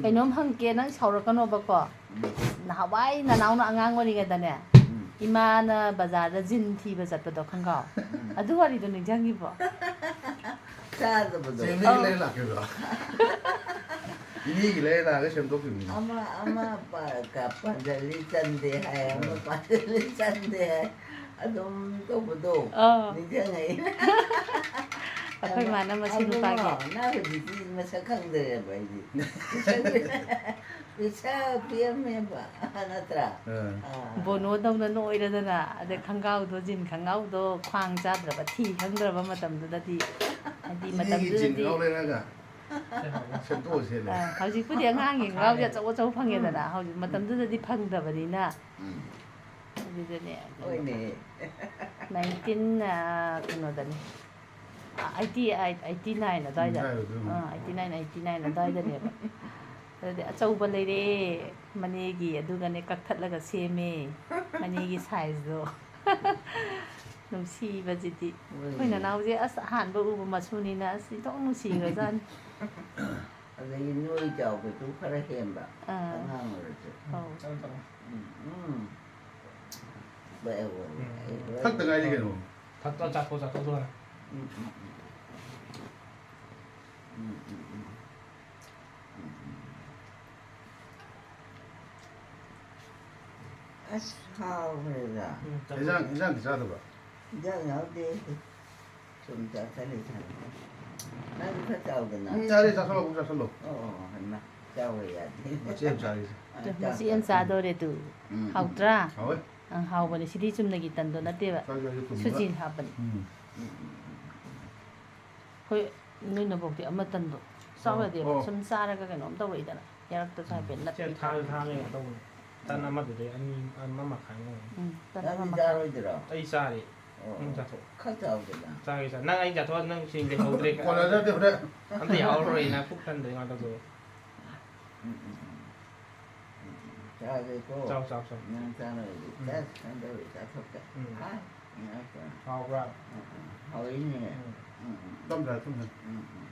ꯀꯩꯅꯣꯝ ꯍꯪꯒꯦ, ꯅꯪ ꯁꯥꯎꯔꯛꯀꯅꯣꯕꯀꯣ꯫ ꯎꯝ꯫ ꯅꯍꯥꯟꯋꯥꯏ ꯅꯅꯥꯎꯅ ꯑꯉꯥꯡ ꯑꯣꯏꯔꯤꯉꯩꯗꯅꯦ, ꯎꯝ꯫ ꯏꯃꯥꯅ ꯕꯖꯥꯔꯗ ꯖꯤꯟ ꯊꯤꯕ ꯆꯠꯄꯗꯣ ꯈꯪꯒꯥꯎ? ꯎꯝ꯫ ꯑꯗꯨ ꯋꯥꯔꯤꯗꯣ ꯅꯤꯡꯁꯤꯡꯉꯤꯕꯣ? ꯆꯥꯗꯕꯗꯣ꯫ ꯆꯦ, ꯃꯤꯒꯤ ꯑꯧ꯫ ꯂꯩꯔ ꯂꯥꯛꯀꯦꯕ꯫ ꯏꯅꯦꯒꯤ ꯂꯩꯔ ꯂꯥꯛꯑꯒ ꯁꯦꯝꯗꯣꯛꯈꯤꯕꯅꯤ꯫ ꯑꯃ, ꯑꯃ ꯄꯥ-, ꯀ-, ꯄꯥꯟꯖꯜꯂꯤ ꯆꯟꯗꯦ ꯍꯥꯏ, ꯑꯃ ꯎꯝ꯫ ꯄꯥꯟꯖꯜꯂꯤ ꯆꯟꯗꯦ ꯍꯥꯏ꯫ ꯑꯗꯨꯝ ꯇꯧꯕꯗꯣ ꯑꯥ꯫ ꯅꯤꯡꯁꯤꯡꯉꯛꯏ꯫ ꯑꯩꯈꯣꯏ ꯃꯥꯅ ꯃꯁꯤ ꯑꯗꯨ ꯅꯨꯄꯥꯒꯤ ꯅꯪ ꯍꯧꯖꯤꯛꯇꯤ ꯃꯁꯛ ꯈꯪꯗ꯭ꯔꯦꯕ ꯑꯩꯗꯤ꯫ ꯄꯩꯁꯥ ꯄꯤꯔꯝꯃꯦꯕ, ꯅꯠꯇ꯭ꯔꯥ? ꯑꯥ꯫ ꯑꯥ꯫ ꯕꯣꯅꯣꯗꯧꯅ ꯅꯣꯏꯔꯗꯅ, ꯑꯗꯩ ꯈꯪꯒꯥꯎꯗꯣ, ꯖꯤꯟ ꯈꯪꯒꯥꯎꯗꯣ ꯈ꯭ꯋꯥꯡ ꯆꯥꯗ꯭ꯔꯕ, ꯊꯤ ꯈꯪꯗ꯭ꯔꯕ ꯃꯇꯝꯗꯨꯗꯗꯤ, ꯍꯥꯏꯗꯤ, ꯏꯅꯦꯒꯤ ꯖꯤꯟ ꯃꯇꯝꯗꯨꯗꯗꯤ ꯈꯪꯒꯥꯎ ꯂꯩꯔꯛꯑꯒ ꯁꯦꯝꯗꯣꯛꯑ ꯁꯦꯠꯂꯦ꯫ ꯑꯥ, ꯍꯧꯖꯤꯛꯄꯨꯗꯤ ꯑꯉꯥꯡꯒꯤ ꯈꯪꯒꯥꯎꯁꯦ ꯑꯆꯧ ꯑꯆꯧ ꯐꯪꯉꯦꯗꯅ, ꯎꯝ꯫ ꯍꯧꯖꯤꯛ ꯃꯇꯝꯗꯨꯗꯗꯤ ꯐꯪꯗꯕꯅꯤꯅ꯫ ꯎꯝ꯫ ꯑꯗꯨꯗꯅꯦ꯫ ꯍꯣꯏꯅꯦ꯫ Nineteen, ꯑ, ꯀꯩꯅꯣꯗꯅꯤ꯫ ꯑ, eighty eight, eighty nine ꯑꯗꯨꯋꯥꯏꯗ꯫ ꯎꯝ, ꯑꯗꯨꯋꯥꯏꯗ ꯑꯗꯨꯝ꯫ ꯑ, eighty nine, eighty nine ꯑꯗꯨꯋꯥꯏꯗꯅꯦꯕ꯫ ꯑꯗꯨꯗꯤ ꯑꯆꯧꯕ ꯂꯩꯔꯛꯑꯦ ꯃꯅꯦꯒꯤ, ꯑꯗꯨꯒꯅꯦ ꯀꯛꯊꯠꯂꯒ ꯁꯦꯝꯃꯦ ꯃꯅꯦꯒꯤ sizeꯗꯣ꯫ ꯅꯨꯡꯁꯤꯕꯁꯤꯗꯤ꯫ ꯍꯣꯏ꯫ ꯑꯩꯈꯣꯏ ꯅꯅꯥꯎꯁꯦ ꯑꯁ ꯑꯍꯥꯟꯕ ꯎꯕ ꯃꯁꯨꯅꯤꯅ ꯑꯁ ꯏꯟꯊꯣꯛ ꯅꯨꯡꯁꯤꯈ꯭ꯔꯖꯥꯠꯅꯤ꯫ ꯑꯗꯒꯤ ꯅꯣꯏ ꯆꯥꯎꯕꯁꯨ ꯈꯔ ꯍꯦꯟꯕ, ꯑꯥ꯫ ꯑꯉꯥꯡ ꯑꯣꯏꯔꯁꯨ꯫ ꯑꯧ꯫ ꯎꯝ, ꯎꯝ꯫ ꯊꯛꯇ ꯉꯥꯏꯔꯤ ꯀꯩꯅꯣ꯫ ꯊꯛꯇ ꯆꯥꯊꯣꯛ ꯆꯥꯊꯣꯛ ꯂꯣꯏꯔꯦ꯫ ꯎꯝ, ꯎꯝ, ꯎꯝ꯫ ꯎꯝ, ꯎꯝ, ꯎꯝ꯫ ꯎꯝ, ꯎꯝ, ꯎꯝ꯫ ꯑꯁ, ꯍꯥꯎꯈ꯭ꯔꯦꯗ꯫ ꯎꯝ, ꯏꯟꯖꯥꯡ, ꯏꯟꯖꯥꯡꯗꯤ ꯆꯥꯗꯕ? ꯏꯟꯖꯥꯡ ꯌꯥꯎꯗꯦ꯫ ꯁꯨꯝ ꯆꯥꯁꯜꯂꯤ ꯊꯥꯡꯒ꯫ ꯅꯪꯁꯨ ꯈꯔ ꯆꯥꯎꯗꯅ꯫ ꯎꯝ, ꯌꯥꯔꯦ, ꯆꯥꯁꯜꯂꯣ, ꯑꯃꯨꯛ ꯆꯥꯁꯜꯂꯣ꯫ ꯑꯣ, ꯑꯣ, ꯍꯩꯃꯥ, ꯆꯥꯎꯋꯦ ꯌꯥꯗꯦ꯫ ꯃꯆꯦ ꯑꯃ ꯆꯥꯒꯦꯁꯦ꯫ ꯑ, ꯆꯥꯎ, ꯃꯆꯦ ꯑꯃ ꯆꯥꯎ꯫ ꯆꯥꯗꯣꯔꯦ ꯇꯨ꯫ ꯎꯝ, ꯍꯥꯎꯇ꯭ꯔꯥ? ꯍꯥꯎꯋꯦ꯫ ꯑꯪ, ꯍꯥꯎꯕꯅꯦ꯫ ꯁꯤꯗꯤ ꯆꯨꯝꯅꯒꯤ ꯇꯟꯗꯣ ꯅꯠꯇꯦꯕ꯫ ꯆꯥꯒꯦ, ꯍꯥꯏꯁꯦ ꯆꯨꯝꯕ꯫ ꯁꯨꯖꯤꯟ ꯍꯥꯞꯄꯅꯤ꯫ ꯎꯝ꯫ ꯑꯩꯈꯣꯏ ꯅꯣꯏ ꯅꯕꯣꯛꯇꯤ ꯑꯃ ꯇꯟꯗꯣ ꯆꯥꯎ ꯑꯣ, ꯌꯥꯗꯦꯕ꯫ ꯑꯣ꯫ ꯁꯨꯝ ꯆꯥꯔꯒ ꯀꯩꯅꯣꯝ ꯇꯧꯔꯛꯏꯗꯅ꯫ ꯌꯥꯔꯛꯇꯁꯨ ꯍꯥꯏꯐꯦꯠ ꯁꯦ ꯅꯞꯄꯤ꯫ ꯊꯥꯁꯨ ꯊꯥ ꯀꯩꯅꯣ ꯇꯧꯕꯅꯦ꯫ ꯇꯟ ꯑꯃꯗꯨꯗꯩ ꯑꯅꯤ, ꯑꯃ ꯃꯈꯥꯏ ꯑꯃ ꯑꯣꯏꯅꯤ꯫ ꯎꯝ, ꯇꯟ ꯅꯪꯗꯤ ꯑꯃ꯫ ꯆꯥꯔꯣꯏꯗ꯭ꯔꯣ? ꯑꯩ ꯆꯥꯔꯦ꯫ ꯑꯣ, ꯅꯪ ꯆꯥꯊꯣꯛ꯫ ꯈꯔ ꯆꯥꯎꯗꯅ꯫ ꯆꯥꯒꯦ ꯆꯥ-, ꯅꯪ ꯑꯩ ꯆꯥꯊꯣꯛꯑ ꯅꯪ ꯁꯤ ꯂꯩꯍꯧꯗ꯭ꯔꯦ꯫ ꯀꯣꯟꯅꯗꯦ, ꯍꯣꯔꯦꯟ꯫ ꯑꯝꯇ ꯌꯥꯎꯔꯔꯣꯏ ꯅꯪ ꯄꯨꯛ ꯊꯟꯗꯣꯏ ꯉꯥꯛꯇ ꯇꯧ꯫ ꯎꯝ, ꯎꯝ, ꯎꯝ, ꯎꯝ, ꯎꯝ, ꯎꯝ꯫ ꯆꯥꯒꯦꯀꯣ꯫ ꯆꯥꯎ, ꯆꯥꯎ, ꯆꯥꯎ꯫ ꯅꯪ ꯆꯥꯅꯕꯗꯤ ꯎꯝ꯫ ꯆꯥ, ꯆꯥꯅꯕꯗꯤ ꯆꯥꯊꯣꯛꯀꯦ꯫ ꯎꯝ꯫ ꯑꯥ, ꯉꯥꯏꯈꯣ꯫ ꯍꯥꯎꯕ꯭ꯔꯥ? ꯎꯝ, ꯎꯝ, ꯍꯥꯎꯋꯤꯅꯦ꯫ ꯎꯝ꯫ ꯎꯝ, ꯎꯝ, ꯇꯞꯅ ꯆꯥ, ꯇꯞꯅ ꯆꯥ꯫ ꯎꯝ, ꯎꯝ, ꯎꯝ,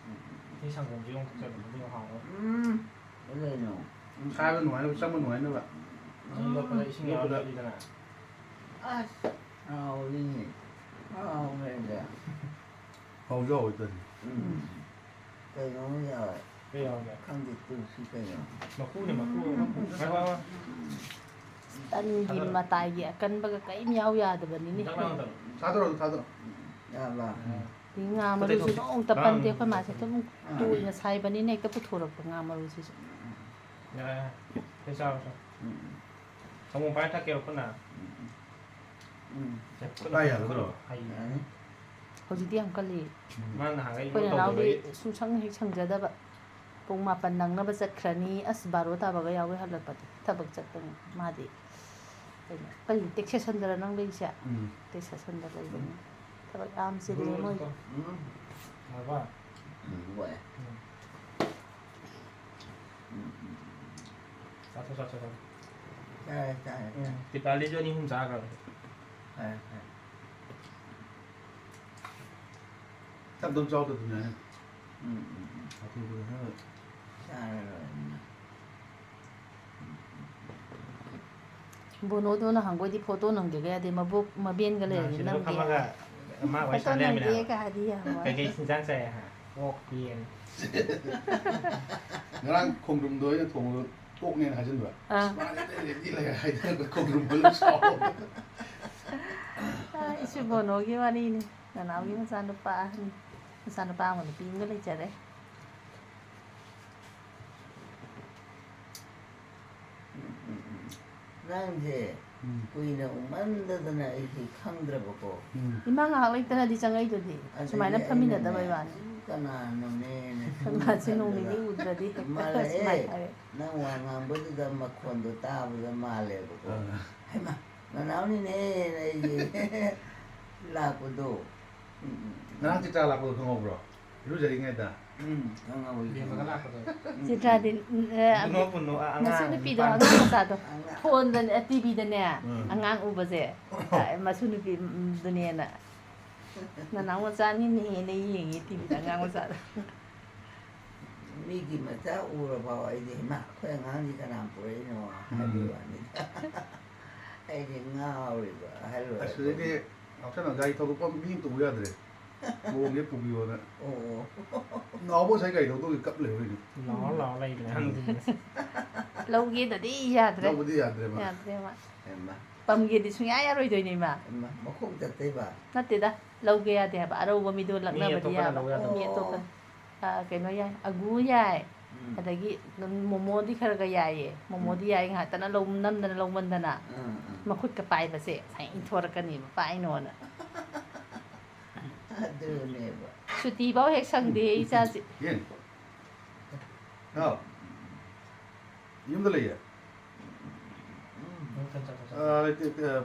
ꯎꯝ, ꯎꯝ, ꯎꯝ꯫ ꯁꯤ ꯁꯪꯒꯣꯝꯁꯤ ꯑꯃꯨꯛ ꯊꯛꯆꯜꯂꯣ, ꯑꯗꯨꯒ ꯍꯥꯎꯕ꯭ꯔꯥ? ꯎꯝ, ꯀꯩꯅꯣ? ꯎꯝ, ꯁꯥꯕ ꯅꯨꯡꯉꯥꯏꯅꯕ, ꯆꯪꯕ ꯅꯨꯡꯉꯥꯏꯅꯕ꯫ ꯅꯪ ꯌꯣꯠꯄꯗ ꯏꯁꯤꯡ ꯌꯥꯎꯔꯗꯤꯗꯅ꯫ ꯑꯁ, ꯍꯥꯎꯔꯤꯅꯦ꯫ ꯍꯥꯎꯔꯦꯗ꯫ ꯍꯥꯎꯁꯨ ꯍꯥꯎꯋꯦ ꯇꯟ꯫ ꯎꯝ꯫ ꯀꯩꯅꯣ ꯌꯥꯎꯋꯦ꯫ ꯀꯩ ꯌꯥꯎꯒꯦ? ꯈꯪꯗꯦ, ꯇꯨꯜꯁꯤ ꯀꯩꯅꯣ꯫ ꯃꯀꯨꯅꯦ, ꯃꯀꯨ꯫ ꯉꯥꯏꯈꯣ, ꯉꯥꯏꯈꯣ꯫ ꯇꯟꯒꯤ ꯃꯇꯥꯏꯒꯤ ꯑꯀꯟꯕꯒ ꯀꯔꯤꯝ ꯌꯥꯎ ꯌꯥꯗꯕꯅꯤꯅꯦ꯫ ꯍꯤꯗꯥꯛ ꯂꯥꯡꯗꯕ꯫ ꯊꯥꯗꯣꯔꯣ, ꯊꯥꯗꯣꯔꯣ꯫ ꯌꯥꯕ꯫ ꯑꯗꯩ ꯉꯥ ꯃꯔꯨꯁꯨ ꯅꯣꯡꯃꯇ ꯄꯟꯗꯦ꯫ ꯑꯩꯈꯣꯏ ꯃꯥꯁꯦ ꯑꯗꯨꯝ ꯇꯣꯏꯅ ꯁꯥꯏꯕꯅꯤꯅ ꯍꯦꯛꯇ ꯄꯨꯊꯣꯔꯛꯄ ꯉꯥ ꯃꯔꯨꯁꯤꯁꯨ꯫ ꯌꯥꯔꯦ, ꯌꯥꯔꯦ꯫ ꯁꯤ ꯆꯥꯔꯣ, ꯆꯥꯔꯣ꯫ ꯎꯝ, ꯁꯪꯒꯣꯝ ꯄꯥꯏꯔ ꯊꯛꯀꯦꯔꯣ ꯈꯨꯠꯅ? ꯎꯝ, ꯎꯝ, ꯄꯥꯏ ꯌꯥꯒꯗ꯭ꯔꯣ? ꯍꯩ꯫ ꯌꯥꯅꯤ꯫ ꯍꯧꯖꯤꯛꯇꯤ ꯌꯥꯝ ꯀꯜꯂꯤ꯫ ꯃꯥ ꯅꯍꯥꯟꯈꯩ ꯑꯩꯈꯣꯏ ꯂꯣꯏ ꯅꯅꯥꯎꯗꯤ ꯇꯧꯗꯕꯒꯤ꯫ ꯁꯨꯡꯁꯪ ꯍꯦꯛ ꯁꯪꯖꯗꯕ꯫ ꯄꯨꯡ ꯃꯥꯄꯟ ꯅꯪꯅꯕ ꯆꯠꯈ꯭ꯔꯅꯤ꯫ ꯑꯁ, ꯕꯥꯔꯣ ꯇꯥꯕꯒ ꯌꯥꯎꯋꯦ ꯍꯜꯂꯛꯄꯗꯤ꯫ ꯊꯕꯛ ꯆꯠꯄꯅꯤ ꯃꯥꯗꯤ꯫ ꯀꯩꯅꯣ, ꯀꯔꯤ, ꯇꯦꯛꯁ ꯁꯦꯁꯟꯗꯔ ꯅꯪ ꯂꯩꯁꯦ? ꯎꯝ꯫ ꯇꯦꯛꯁ ꯁꯦꯁꯟꯗ ꯂꯩꯕꯅꯤ꯫ ꯊꯕꯛ ꯌꯥꯝ ꯆꯤꯜꯂꯦ ꯃꯣꯏ꯫ ꯎꯝ, ꯌꯥꯔꯕ? ꯎꯝ, ꯍꯣꯏ꯫ ꯎꯝ꯫ ꯎꯝ, ꯎꯝ, ꯎꯝ꯫ ꯆꯥꯊꯣꯛ, ꯆꯥꯊꯣꯛ, ꯆꯥꯊꯣꯛ꯫ ꯆꯥꯔꯦ, ꯆꯥꯔꯦ, ꯎꯝ꯫ ꯆꯥꯔꯦ꯫ ꯗꯤꯄꯥꯂꯤꯁꯨ ꯑꯅꯤ ꯑꯍꯨꯝ ꯆꯥꯈ꯭ꯔꯕꯅꯦ꯫ ꯐꯔꯦ, ꯐꯔꯦ꯫ ꯇꯞ ꯇꯞ ꯆꯥꯎ, ꯇꯞ ꯇꯞꯅ꯫ ꯎꯝ, ꯎꯝ, ꯎꯝ꯫ ꯑꯊꯨꯕꯗ ꯈꯔ ꯆꯥꯔꯔꯣꯏꯅ꯫ ꯕꯣꯅꯣꯗꯣ ꯅꯍꯥꯟꯈꯣꯏꯗꯤ ꯐꯣꯇꯣ ꯅꯝꯒꯦꯒ ꯌꯥꯗꯦ, ꯃꯕꯣꯛ ꯃꯕꯦꯟꯒ ꯂꯩꯔꯗꯤ ꯁꯤꯗ ꯅꯝꯒꯦ ꯐꯝꯃꯒ ꯍꯥꯏ꯫ ꯃꯥ ꯋꯥꯔꯤ ꯐꯣꯇꯣ ꯁꯥꯟꯅ ꯂꯩꯔꯝꯃꯤꯅꯦ ꯅꯝꯒꯦ ꯍꯥꯏꯕ꯫ ꯀ ꯍꯥꯏꯗꯤ ꯌꯥꯝ ꯋꯥꯏ꯫ ꯀꯩꯀꯩ ꯏꯟꯖꯥꯡ ꯆꯥꯏ ꯍꯥꯏ? ꯑꯣꯛ, ꯌꯦꯟ꯫ ꯉꯔꯥꯡ ꯈꯣꯡꯗ꯭ꯔꯨꯝꯗꯣ ꯑꯩꯅ ꯊꯣꯡꯕꯗꯣ ꯑꯣꯛꯅꯦꯅ ꯍꯥꯏꯖꯤꯟꯕ꯫ ꯑꯥ꯫ ꯃꯥꯅ ꯔꯦꯗꯤ ꯂꯩꯔꯦ ꯍꯥꯏꯗꯅ ꯈꯣꯡꯗ꯭ꯔꯨꯝ ꯐꯨꯜꯂ ꯆꯥꯎꯕ꯫ ꯑꯥ, ꯏꯁꯨ ꯕꯣꯅꯣꯒꯤ ꯋꯥꯔꯤꯅꯤ꯫ ꯅꯅꯥꯎꯒꯤ ꯃꯆꯥꯅꯨꯄꯥ ꯑꯍꯟ꯫ ꯃꯆꯥꯅꯨꯄꯥ ꯑꯃꯒ ꯅꯨꯄꯤ ꯑꯃꯒ ꯂꯩꯖꯔꯦ꯫ ꯅꯪꯁꯦ ꯎꯝ꯫ ꯀꯨꯏꯅ ꯎꯃꯟꯗꯗꯅ ꯑꯩꯗꯤ ꯈꯪꯗ꯭ꯔꯕꯀꯣ꯫ ꯎꯝ꯫ ꯏꯃꯥ ꯉꯥꯏꯍꯥꯛ ꯂꯩꯇꯅꯗꯤ ꯆꯪꯉꯛꯏꯗꯨꯗꯤ꯫ ꯑꯗꯒꯤ ꯁꯨꯃꯥꯏꯅ ꯐꯝꯃꯤꯟꯅꯗꯕꯩ ꯑꯩꯅꯅꯦ, ꯋꯥꯅꯤ꯫ "ꯑꯁꯤ ꯀꯅꯥꯅꯣꯅꯦꯅ ꯁꯨꯝ ꯃꯥꯁꯦ ꯅꯣꯡ ꯈꯟꯕꯗ ꯅꯤꯅꯤ ꯎꯗ꯭ꯔꯗꯤ ꯍꯦꯛꯇ ꯃꯥꯜꯂꯛꯑꯦ꯫ ꯁꯨꯃꯥꯏꯅ ꯍꯥꯏꯔꯦ꯫ ꯅꯪ ꯋꯥ ꯉꯥꯡꯕꯗꯨꯗ ꯃꯈꯣꯟꯗꯣ ꯇꯥꯕꯗ ꯃꯥꯜꯂꯦꯕꯀꯣ꯫ ꯑꯥ꯫ ꯍꯩꯃꯥ, ꯅꯅꯥꯎꯅꯤꯅꯦꯅ ꯑꯩꯁꯦ ꯂꯥꯛꯄꯗꯣ꯫ ꯎꯝ, ꯎꯝ, ꯎꯝ꯫ ꯉꯔꯥꯡ ꯆꯤꯇ꯭ꯔꯥ ꯂꯥꯛꯄꯗꯣ ꯈꯪꯍꯧꯕ꯭ꯔꯣ? ꯏꯔꯨꯖꯔꯤꯉꯩꯗ꯫ ꯎꯝ, ꯈꯪꯍꯧꯋꯤ, ꯕꯦꯝꯃꯒ ꯈꯪꯍꯧꯋꯤ꯫ ꯂꯥꯛꯄꯗꯣ꯫ ꯎꯝ, ꯆꯤꯇ꯭ꯔꯥꯗꯤ, ꯎꯝ꯫ ꯑꯦ, ꯅꯣꯛꯄꯨ ꯅꯣꯛ-, ꯑꯉꯥꯡ ꯃꯆꯨ ꯅꯨꯄꯤꯗꯣ ꯅꯨꯄꯥ꯫ ꯑꯉꯥꯡ ꯃꯆꯥꯗꯣ꯫ ꯑꯉꯥꯡ꯫ ꯐꯣꯟꯗꯅꯦ, ꯇꯤꯚꯤꯗꯅꯦ, ꯎꯝ꯫ ꯑꯉꯥꯡ ꯎꯕꯁꯦ, ꯑ, ꯃꯁꯨ ꯅꯨꯄꯤꯗꯨꯅꯦꯅ꯫ ꯅꯅꯥꯎ ꯃꯆꯥꯅꯤꯅꯦꯅ ꯌꯦꯡꯉꯤ ꯇꯤꯚꯤꯗ ꯑꯉꯥꯡ ꯃꯆꯥꯗꯣ꯫ ꯃꯤꯒꯤ ꯃꯆꯥ ꯎꯔꯐꯥꯎ ꯑꯩꯗꯤ, "ꯍꯩꯃꯥ, ꯑꯩꯈꯣꯏ ꯑꯉꯥꯡꯁꯤ ꯀꯅꯥ ꯄꯨꯔꯛꯏꯅꯣ?" ꯍꯥꯏꯕꯒꯤ ꯎꯝ꯫ ꯋꯥꯅꯤꯗ꯫ ꯑꯩꯗꯤ ꯉꯥꯎꯔꯤꯕ ꯑꯍꯜ ꯑꯁ, ꯑꯣꯏꯔꯛꯄꯒꯤ꯫ ꯑꯗꯩꯗꯤ ꯉꯥꯎꯁꯟꯅ ꯒꯥꯔꯤ ꯊꯧꯗꯣꯛꯄ ꯃꯤ ꯑꯝꯇ ꯎ ꯌꯥꯗ꯭ꯔꯦ꯫ ꯄꯨꯒꯦ ꯄꯨꯕꯤꯌꯣꯅ꯫ ꯑꯣ, ꯑꯣ꯫ ꯉꯥꯎꯕ ꯉꯁꯥꯏ ꯒꯥꯔꯤ ꯊꯧꯗꯣꯛꯑꯒ ꯀꯞ ꯂꯩꯍꯧꯔꯤꯅꯤ꯫ ꯂꯥꯎꯔ ꯂꯥꯎꯔ ꯂꯩꯈ꯭ꯔꯦ꯫ ꯈꯪꯗꯦ꯫ ꯂꯧꯒꯦꯗꯗꯤ ꯌꯥꯗ꯭ꯔꯦ꯫ ꯂꯧꯕꯗꯤ ꯌꯥꯗ꯭ꯔꯦ ꯃꯥ꯫ ꯌꯥꯗ꯭ꯔꯦ ꯃꯥ꯫ ꯍꯩꯃꯥ꯫ ꯄꯝꯒꯦꯗꯤ ꯁꯨꯡꯌꯥ ꯌꯥꯔꯣꯏꯗꯣꯏꯅꯦ ꯃꯥ꯫ ꯍꯩꯃꯥ, ꯃꯈꯣꯡ ꯆꯠꯇꯣꯏꯕ? ꯅꯠꯇꯦꯗ, ꯂꯧꯒꯦ ꯌꯥꯗꯦ ꯍꯥꯏꯕ꯫ ꯑꯔꯧꯕ ꯃꯤꯗꯣ ꯃꯤ ꯂꯛꯅꯕꯗꯤ ꯑꯇꯣꯞꯄꯅ ꯌꯥꯕ꯫ ꯂꯧ ꯌꯥꯗꯕ꯫ ꯃꯤ ꯑꯇꯣꯞꯄꯅ꯫ ꯑꯣ꯫ ꯑ, ꯀꯩꯅꯣ ꯌꯥꯏ, ꯑꯒꯨ ꯌꯥꯏ, ꯎꯝ꯫ ꯑꯗꯒꯤ ꯃꯣꯃꯣꯗꯤ ꯈꯔ ꯈꯔ ꯌꯥꯏꯌꯦ꯫ ꯃꯣꯃꯣꯗꯤ ꯎꯝ꯫ ꯌꯥꯏ, ꯉꯥꯏꯍꯥꯛꯇꯅ ꯂꯧ-, ꯅꯝꯗꯅ ꯂꯧꯃꯟꯗꯅ ꯎꯝ, ꯎꯝ꯫ ꯃꯈꯨꯠꯀ ꯄꯥꯏꯕꯁꯦ ꯉꯁꯥꯏ ꯏꯟꯊꯣꯔꯛꯀꯅꯦꯕ, ꯄꯥꯏꯅꯣꯅ꯫ ꯑꯗꯨꯅꯦꯕ꯫ ꯁꯨꯇꯤꯐꯥꯎ ꯍꯦꯛ ꯁꯪꯗꯦ ꯏꯆꯥꯁꯦ꯫ ꯌꯦꯟ? ꯍꯥꯎ? ꯌꯨꯝꯗ ꯂꯩꯌꯦ? ꯎꯝ꯫ ꯑ, ꯂꯩꯇꯦ, ꯑ,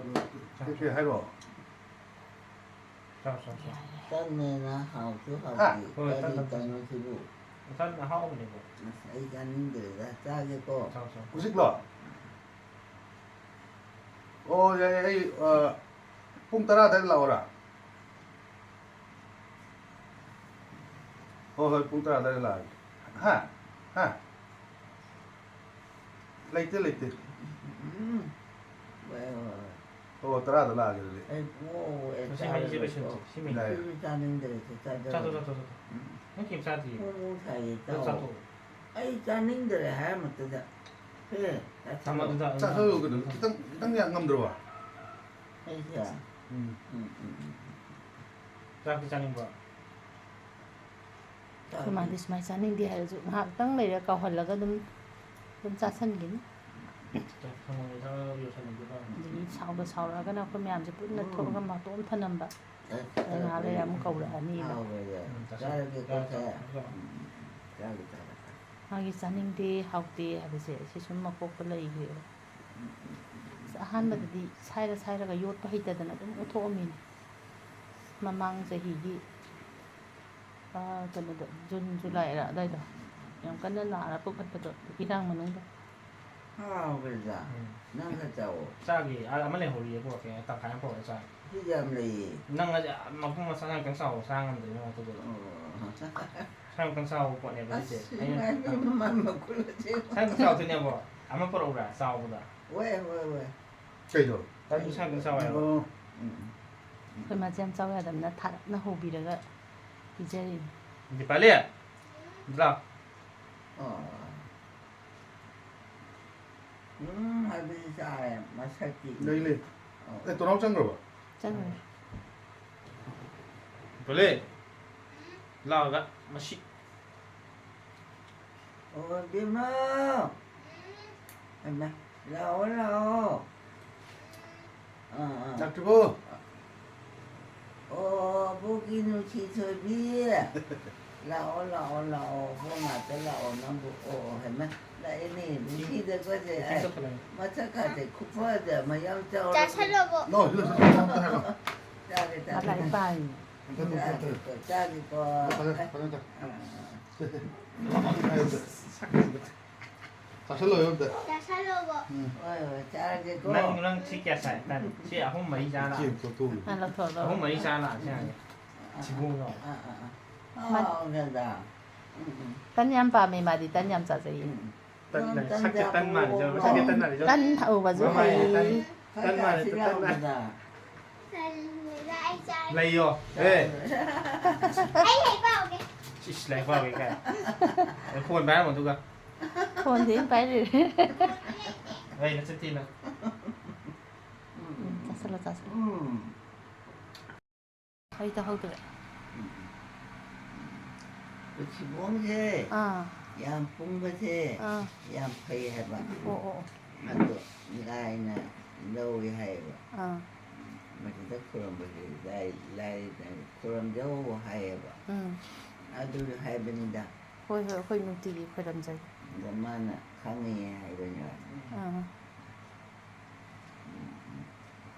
ꯀꯩ, ꯀꯩ ꯍꯥꯏꯔꯣ? ꯆꯥꯎ, ꯆꯥꯎ, ꯆꯥꯎ꯫ ꯇꯟꯅꯦꯅ ꯍꯥꯎꯁꯨ ꯍꯥ? ꯍꯥꯎꯇꯦ꯫ ꯍꯣꯏ, ꯇꯟ, ꯀꯔꯤ ꯇꯟ, ꯇꯟ꯫ ꯇꯟꯅꯣ ꯁꯤꯕꯨ? ꯇꯟ ꯑꯍꯥꯎꯕꯅꯤꯀꯣ꯫ ꯑꯁ, ꯑꯩ ꯆꯥꯅꯤꯡꯗ꯭ꯔꯦꯗ꯫ ꯆꯥꯒꯦꯀꯣ꯫ ꯆꯥꯎ, ꯆꯥꯎ꯫ ꯍꯧꯖꯤꯛꯂꯣ? ꯑꯣ, ꯌꯥꯏ, ꯌꯥꯏ, ꯑꯩ, ꯑ, ꯄꯨꯡ ꯇꯔꯥ ꯑꯗꯨꯋꯥꯏꯗ ꯂꯥꯛꯑꯣꯔꯥ? ꯍꯣꯏ, ꯍꯣꯏ, ꯄꯨꯡ ꯇꯔꯥ ꯑꯗꯨꯋꯥꯏꯗ ꯂꯥꯛꯑꯒꯦ꯫ ꯍꯥ? ꯍꯥ? ꯂꯩꯇꯦ, ꯂꯩꯇꯦ꯫ ꯎꯝ꯫ ꯍꯣꯏ, ꯍꯣꯏ, ꯍꯣꯏ꯫ ꯑꯣ, ꯇꯔꯥꯗ ꯂꯥꯛꯑꯒꯦ ꯑꯗꯨꯗꯤ꯫ ꯑꯩ ꯄꯨꯡ ꯑꯍꯨꯝ ꯍꯦꯛ ꯁꯤ ꯃꯍꯤꯁꯦ ꯆꯥꯔꯒꯀꯣ꯫ ꯂꯣꯏꯁꯤꯟꯁꯤ, ꯁꯤ ꯃꯍꯤ꯫ ꯌꯥꯏ꯫ ꯁꯤꯁꯨ ꯆꯥꯅꯤꯡꯗ꯭ꯔꯦ, ꯁꯤ ꯆꯥꯖꯔꯣꯏ꯫ ꯆꯥꯊꯣꯛ, ꯆꯥꯊꯣꯛ, ꯆꯥꯊꯣꯛ꯫ ꯎꯝ꯫ ꯅꯪ ꯀꯩꯝ ꯆꯥꯗ꯭ꯔꯤꯌꯦ꯫ ꯃꯣꯃꯣ ꯁꯥꯏꯌꯦ, ꯑꯗꯨ ꯆꯥꯎ꯫ ꯆꯥꯊꯣꯛ꯫ ꯑꯩ ꯆꯥꯅꯤꯡꯗ꯭ꯔꯦ ꯍꯥꯏꯔꯃꯛꯇꯗ꯫ ꯁꯦ, ꯆꯥꯊꯣꯛꯑꯣ꯫ ꯊꯝꯃꯣ ꯑꯗꯨꯗ, ꯑꯗꯨꯗ꯫ ꯆꯥꯊꯣꯛꯑꯣ ꯀꯩꯅꯣ꯫ ꯈꯤꯇꯪ, ꯈꯤꯇꯪ ꯌꯥꯝ ꯉꯝꯗ꯭ꯔꯕ? ꯑꯩꯁꯦ? ꯎꯝ꯫ ꯎꯝ, ꯎꯝ, ꯎꯝ, ꯎꯝ꯫ ꯆꯥꯛꯇꯤ ꯆꯥꯅꯤꯡꯕ꯭ꯔꯣ? ꯑꯩꯈꯣꯏ ꯃꯥꯗꯤ ꯁꯨꯃꯥꯏꯅ ꯆꯥꯅꯤꯡꯗꯦ ꯍꯥꯏꯔꯁꯨ ꯉꯥꯏꯍꯥꯛꯇꯪ ꯂꯩꯔ ꯀꯥꯎꯍꯜꯂꯒ ꯑꯗꯨꯝ ꯑꯗꯨꯝ ꯆꯥꯁꯟꯈꯤꯅꯤ꯫ ꯑꯗꯒꯤ ꯁꯥꯎꯗ ꯁꯥꯎꯔꯛꯑꯒꯅ ꯑꯩꯈꯣꯏ ꯃꯌꯥꯝꯁꯦ ꯄꯨꯟꯅ ꯊꯣꯛꯑꯒ ꯃꯇꯣꯝ ꯊꯅꯝꯕ꯫ ꯑꯗꯩ ꯉꯥꯏꯍꯥꯛ ꯂꯩꯔ ꯑꯃꯨꯛ ꯀꯧꯔꯛꯑꯅꯤꯕ꯫ ꯃꯥꯒꯤ ꯆꯥꯅꯤꯡꯗꯦ ꯍꯥꯎꯇꯦ ꯍꯥꯏꯕꯁꯦ ꯁꯤ ꯁꯨꯝ ꯃꯀꯣꯛꯇ ꯂꯩꯈ꯭ꯔꯦꯕ꯫ ꯑꯁ, ꯑꯍꯥꯟꯕꯗꯗꯤ ꯁꯥꯏꯔ ꯁꯥꯏꯔꯒ ꯌꯣꯠꯄ ꯍꯩꯇꯗꯅ ꯑꯗꯨꯝ ꯎꯠꯊꯣꯛꯑꯝꯃꯤꯅꯤ꯫ ꯃꯃꯥꯡ ꯆꯍꯤꯒꯤ, ꯑꯥ, ꯀꯩꯅꯣꯗ, ꯖꯨꯟ, ꯖꯨꯂꯥꯏꯔ ꯑꯗꯥꯏꯗꯣ ꯌꯥꯝ ꯀꯟꯅ ꯅꯥꯔ ꯄꯨꯈꯠꯄꯗꯣ ꯏꯔꯥꯡ ꯃꯅꯨꯡꯗ꯫ ꯍꯥꯎꯕ꯭ꯔꯥ? ꯎꯝ꯫ ꯅꯪ ꯈꯔ ꯆꯥꯎꯑꯣ꯫ ꯆꯥꯒꯦ꯫ ꯑꯥ, ꯑꯃ ꯂꯩꯍꯧꯔꯤꯌꯦ, ꯄꯨꯔꯛꯀꯦ꯫ ꯇꯪꯈꯥꯏ ꯑꯃ ꯄꯨꯔꯛꯑ ꯆꯥꯒꯦ꯫ ꯁꯤ ꯌꯥꯝ ꯂꯩꯌꯦ꯫ ꯅꯪ ꯑꯗꯤ, ꯑꯥ, ꯃꯄꯨꯡ ꯃꯁꯥ ꯌꯥꯝ ꯀꯟꯅ ꯆꯥꯎꯕ ꯆꯥ ꯉꯝꯗ꯭ꯔꯦ, ꯅꯪ ꯑꯗꯨꯕꯨ꯫ ꯑꯣ꯫ ꯁꯥ ꯌꯥꯝ ꯀꯟꯅ ꯆꯥꯎꯕ ꯄꯣꯠꯅꯦꯕ ꯁꯤꯁꯦ꯫ ꯑꯁ, ꯑꯩꯅ ꯏꯃꯥꯏ, ꯃꯃꯥꯏ ꯃꯀꯨ ꯂꯣꯏ ꯆꯦ-, ꯁꯥ ꯌꯥꯝ ꯆꯥꯎꯗꯣꯏꯅꯦꯕꯣ꯫ ꯑꯃ ꯄꯨꯔꯛꯎꯔꯥ? ꯆꯥꯎꯕꯗ꯫ ꯍꯣꯏ, ꯍꯣꯏ, ꯍꯣꯏ꯫ ꯀꯩꯅꯣ? ꯇꯟꯗꯨ ꯁꯥ ꯌꯥꯝ ꯆꯥꯎ ꯍꯥꯏꯕ꯫ ꯑꯣ꯫ ꯎꯝ, ꯎꯝ, ꯎꯝ꯫ ꯑꯩꯈꯣꯏ ꯃꯥꯁꯦ ꯌꯥꯝ ꯆꯥꯎ ꯌꯥꯗꯕꯅꯤꯅ ꯊꯥꯔꯞꯅ ꯍꯧꯕꯤꯔꯒ ꯄꯤꯖꯔꯤꯅꯤ꯫ ꯗꯤꯄꯥꯂꯤ! ꯂꯥꯎ꯫ ꯑꯣ꯫ ꯎꯝ ꯍꯥꯏꯕꯗꯤ ꯆꯥꯔꯦ, ꯃꯁꯛꯇꯤ꯫ ꯂꯩ, ꯂꯩ꯫ ꯑꯣ꯫ ꯑꯦ, ꯇꯣꯅꯥꯎ ꯆꯪꯈ꯭ꯔꯕꯣ? ꯆꯪꯈ꯭ꯔꯦ꯫ ꯗꯤꯄꯥꯂꯤ! ꯂꯥꯎꯗ, ꯃꯁꯤ꯫ ꯑꯣ, ꯕꯦꯝꯃ! ꯍꯩꯃꯥ, ꯂꯥꯛꯑꯣ, ꯂꯥꯛꯑꯣ꯫ ꯑꯥ, ꯑꯥ꯫ ꯂꯥꯛꯇ꯭ꯔꯤꯕꯣ? ꯑꯣ, ꯑꯕꯣꯛꯀꯤ ꯅꯨꯡꯁꯤ ꯊꯣꯏꯕꯤ꯫ ꯂꯥꯛꯑꯣ, ꯂꯥꯛꯑꯣ, ꯂꯥꯛꯑꯣ, ꯑꯕꯣꯛ ꯉꯥꯛꯇ ꯂꯥꯛꯑꯣ ꯅꯪꯕꯨ꯫ ꯑꯣ, ꯍꯩꯃꯥ, ꯂꯥꯛꯑꯦꯅꯦ, ꯅꯨꯡꯁꯤꯗꯀꯣꯁꯦ꯫ ꯑꯩ ꯃꯁꯛꯀꯥꯁꯦ ꯈꯨꯐꯖ ꯑꯃ ꯌꯥꯎ ꯆꯥꯎꯔꯦ꯫ ꯆꯥꯁꯜꯂꯣꯕꯣ꯫ ꯂꯥꯛꯑꯣ, ꯁꯤꯗ, ꯁꯤꯗ, ꯁꯤꯗ ꯑꯝꯇ ꯍꯥꯏꯔꯛꯑꯣ꯫ ꯆꯥꯒꯦ, ꯆꯥꯒꯦ꯫ ꯃꯥ ꯂꯥꯏꯔꯤꯛ ꯄꯥꯔꯤ꯫ ꯑꯝꯇ, ꯑꯝꯇ, ꯑꯝꯇ꯫ ꯆꯥꯒꯦꯀꯣ, ꯆꯥꯒꯦꯀꯣ꯫ ꯐꯖꯅ ꯇꯧ, ꯐꯖꯅ ꯇꯧ꯫ ꯑꯥ, ꯑꯥ, ꯑꯥ꯫ ꯆꯥꯁꯜꯂꯣ, ꯑꯝꯇ꯫ ꯆꯥꯁꯜꯂꯣꯕꯣ꯫ ꯎꯝ꯫ ꯍꯣꯏ, ꯍꯣꯏ, ꯆꯥꯔꯒꯦꯀꯣ꯫ ꯅꯪ, ꯅꯪ ꯁꯤ ꯀꯌꯥ ꯆꯥꯏ? ꯇꯟ꯫ ꯁꯤ ꯑꯍꯨꯝ ꯃꯔꯤ ꯆꯥ ꯂꯥꯛꯑꯦ꯫ ꯁꯤ ꯑꯃꯨꯛ ꯂꯧꯊꯣꯛꯎ꯫ ꯑꯍꯨꯝ ꯃꯔꯤ ꯆꯥ ꯂꯥꯛꯑꯦ, ꯁꯤ ꯍꯥꯏꯁꯦ꯫ ꯊꯤꯕꯣꯡꯗꯣ꯫ ꯑꯥ, ꯑꯥ, ꯑꯥ꯫ ꯃꯥ-, ꯍꯥꯎꯒ꯭ꯔꯦꯗ꯫ ꯎꯝ, ꯎꯝ꯫ ꯇꯟ ꯌꯥꯝ ꯄꯥꯝꯃꯦ ꯃꯥꯗꯤ, ꯇꯟ ꯌꯥꯝ ꯆꯥꯖꯩꯌꯦ꯫ ꯎꯝ꯫ ꯇꯟ ꯂꯩ꯫ ꯁꯛꯁꯦ ꯇꯟ ꯃꯥꯜꯂꯤꯗꯣ, ꯃꯁꯛꯁꯦ ꯇꯟ ꯃꯥꯜꯂꯤꯗꯣ꯫ ꯇꯟ ꯍꯧꯕꯁꯨ ꯃꯃꯥꯏꯁꯦ ꯍꯩ꯫ ꯇꯟ, ꯇꯟ ꯃꯥꯜꯂꯤꯗꯣ, ꯇꯟ ꯃꯥꯜꯂꯤ꯫ ꯂꯩꯌꯣ꯫ ꯑꯦ꯫ ꯑꯩ ꯂꯥꯏꯔꯤꯛ ꯄꯥꯎꯒꯦ꯫ ꯏꯁ, ꯂꯥꯏꯔꯤꯛ ꯄꯥꯎꯒꯦ ꯀꯥꯏ꯫ ꯑꯦ, ꯐꯣꯟ ꯄꯥꯏꯔꯝꯃꯣ ꯑꯗꯨꯒ꯫ ꯐꯣꯟꯁꯦ ꯑꯩꯅ ꯄꯥꯏꯔꯤꯔꯦ꯫ ꯑꯩ ꯅꯆꯤꯟ ꯊꯤꯅ꯫ ꯎꯝ, ꯆꯥꯁꯜꯂꯣ, ꯆꯥꯁꯜꯂꯣ꯫ ꯎꯝ꯫ ꯑꯩ ꯇꯥꯍꯧꯗ꯭ꯔꯦ꯫ ꯄꯨꯟꯁꯤꯕꯣꯡꯁꯦ ꯑꯥ꯫ ꯌꯥꯝ ꯄꯨꯡꯕꯁꯦ ꯑꯥ꯫ ꯌꯥꯝ ꯐꯩ ꯍꯥꯏꯕ꯫ ꯑꯣ, ꯑꯣ, ꯑꯣ꯫ ꯑꯗꯣ ꯂꯥꯏꯅ ꯂꯧꯏ ꯍꯥꯏꯌꯦꯕ꯫ ꯑꯥ꯫ ꯃꯁꯤꯗ ꯈꯨꯔꯨꯝꯕꯁꯦ ꯂꯥꯏ, ꯂꯥꯏꯅ ꯈꯨꯔꯨꯝꯖꯧ ꯍꯥꯏꯌꯦꯕ꯫ ꯎꯝ꯫ ꯑꯗꯨ ꯍꯥꯏꯕꯅꯤꯗ꯫ ꯍꯣꯏ, ꯍꯣꯏ, ꯑꯩꯈꯣꯏ ꯅꯨꯡꯇꯤꯒꯤ ꯈꯣꯏꯔꯝꯖꯩ꯫ ꯑꯗꯣ ꯃꯥꯅ ꯈꯪꯉꯦ ꯍꯥꯏꯕꯅꯦꯕ꯫ ꯑꯥ꯫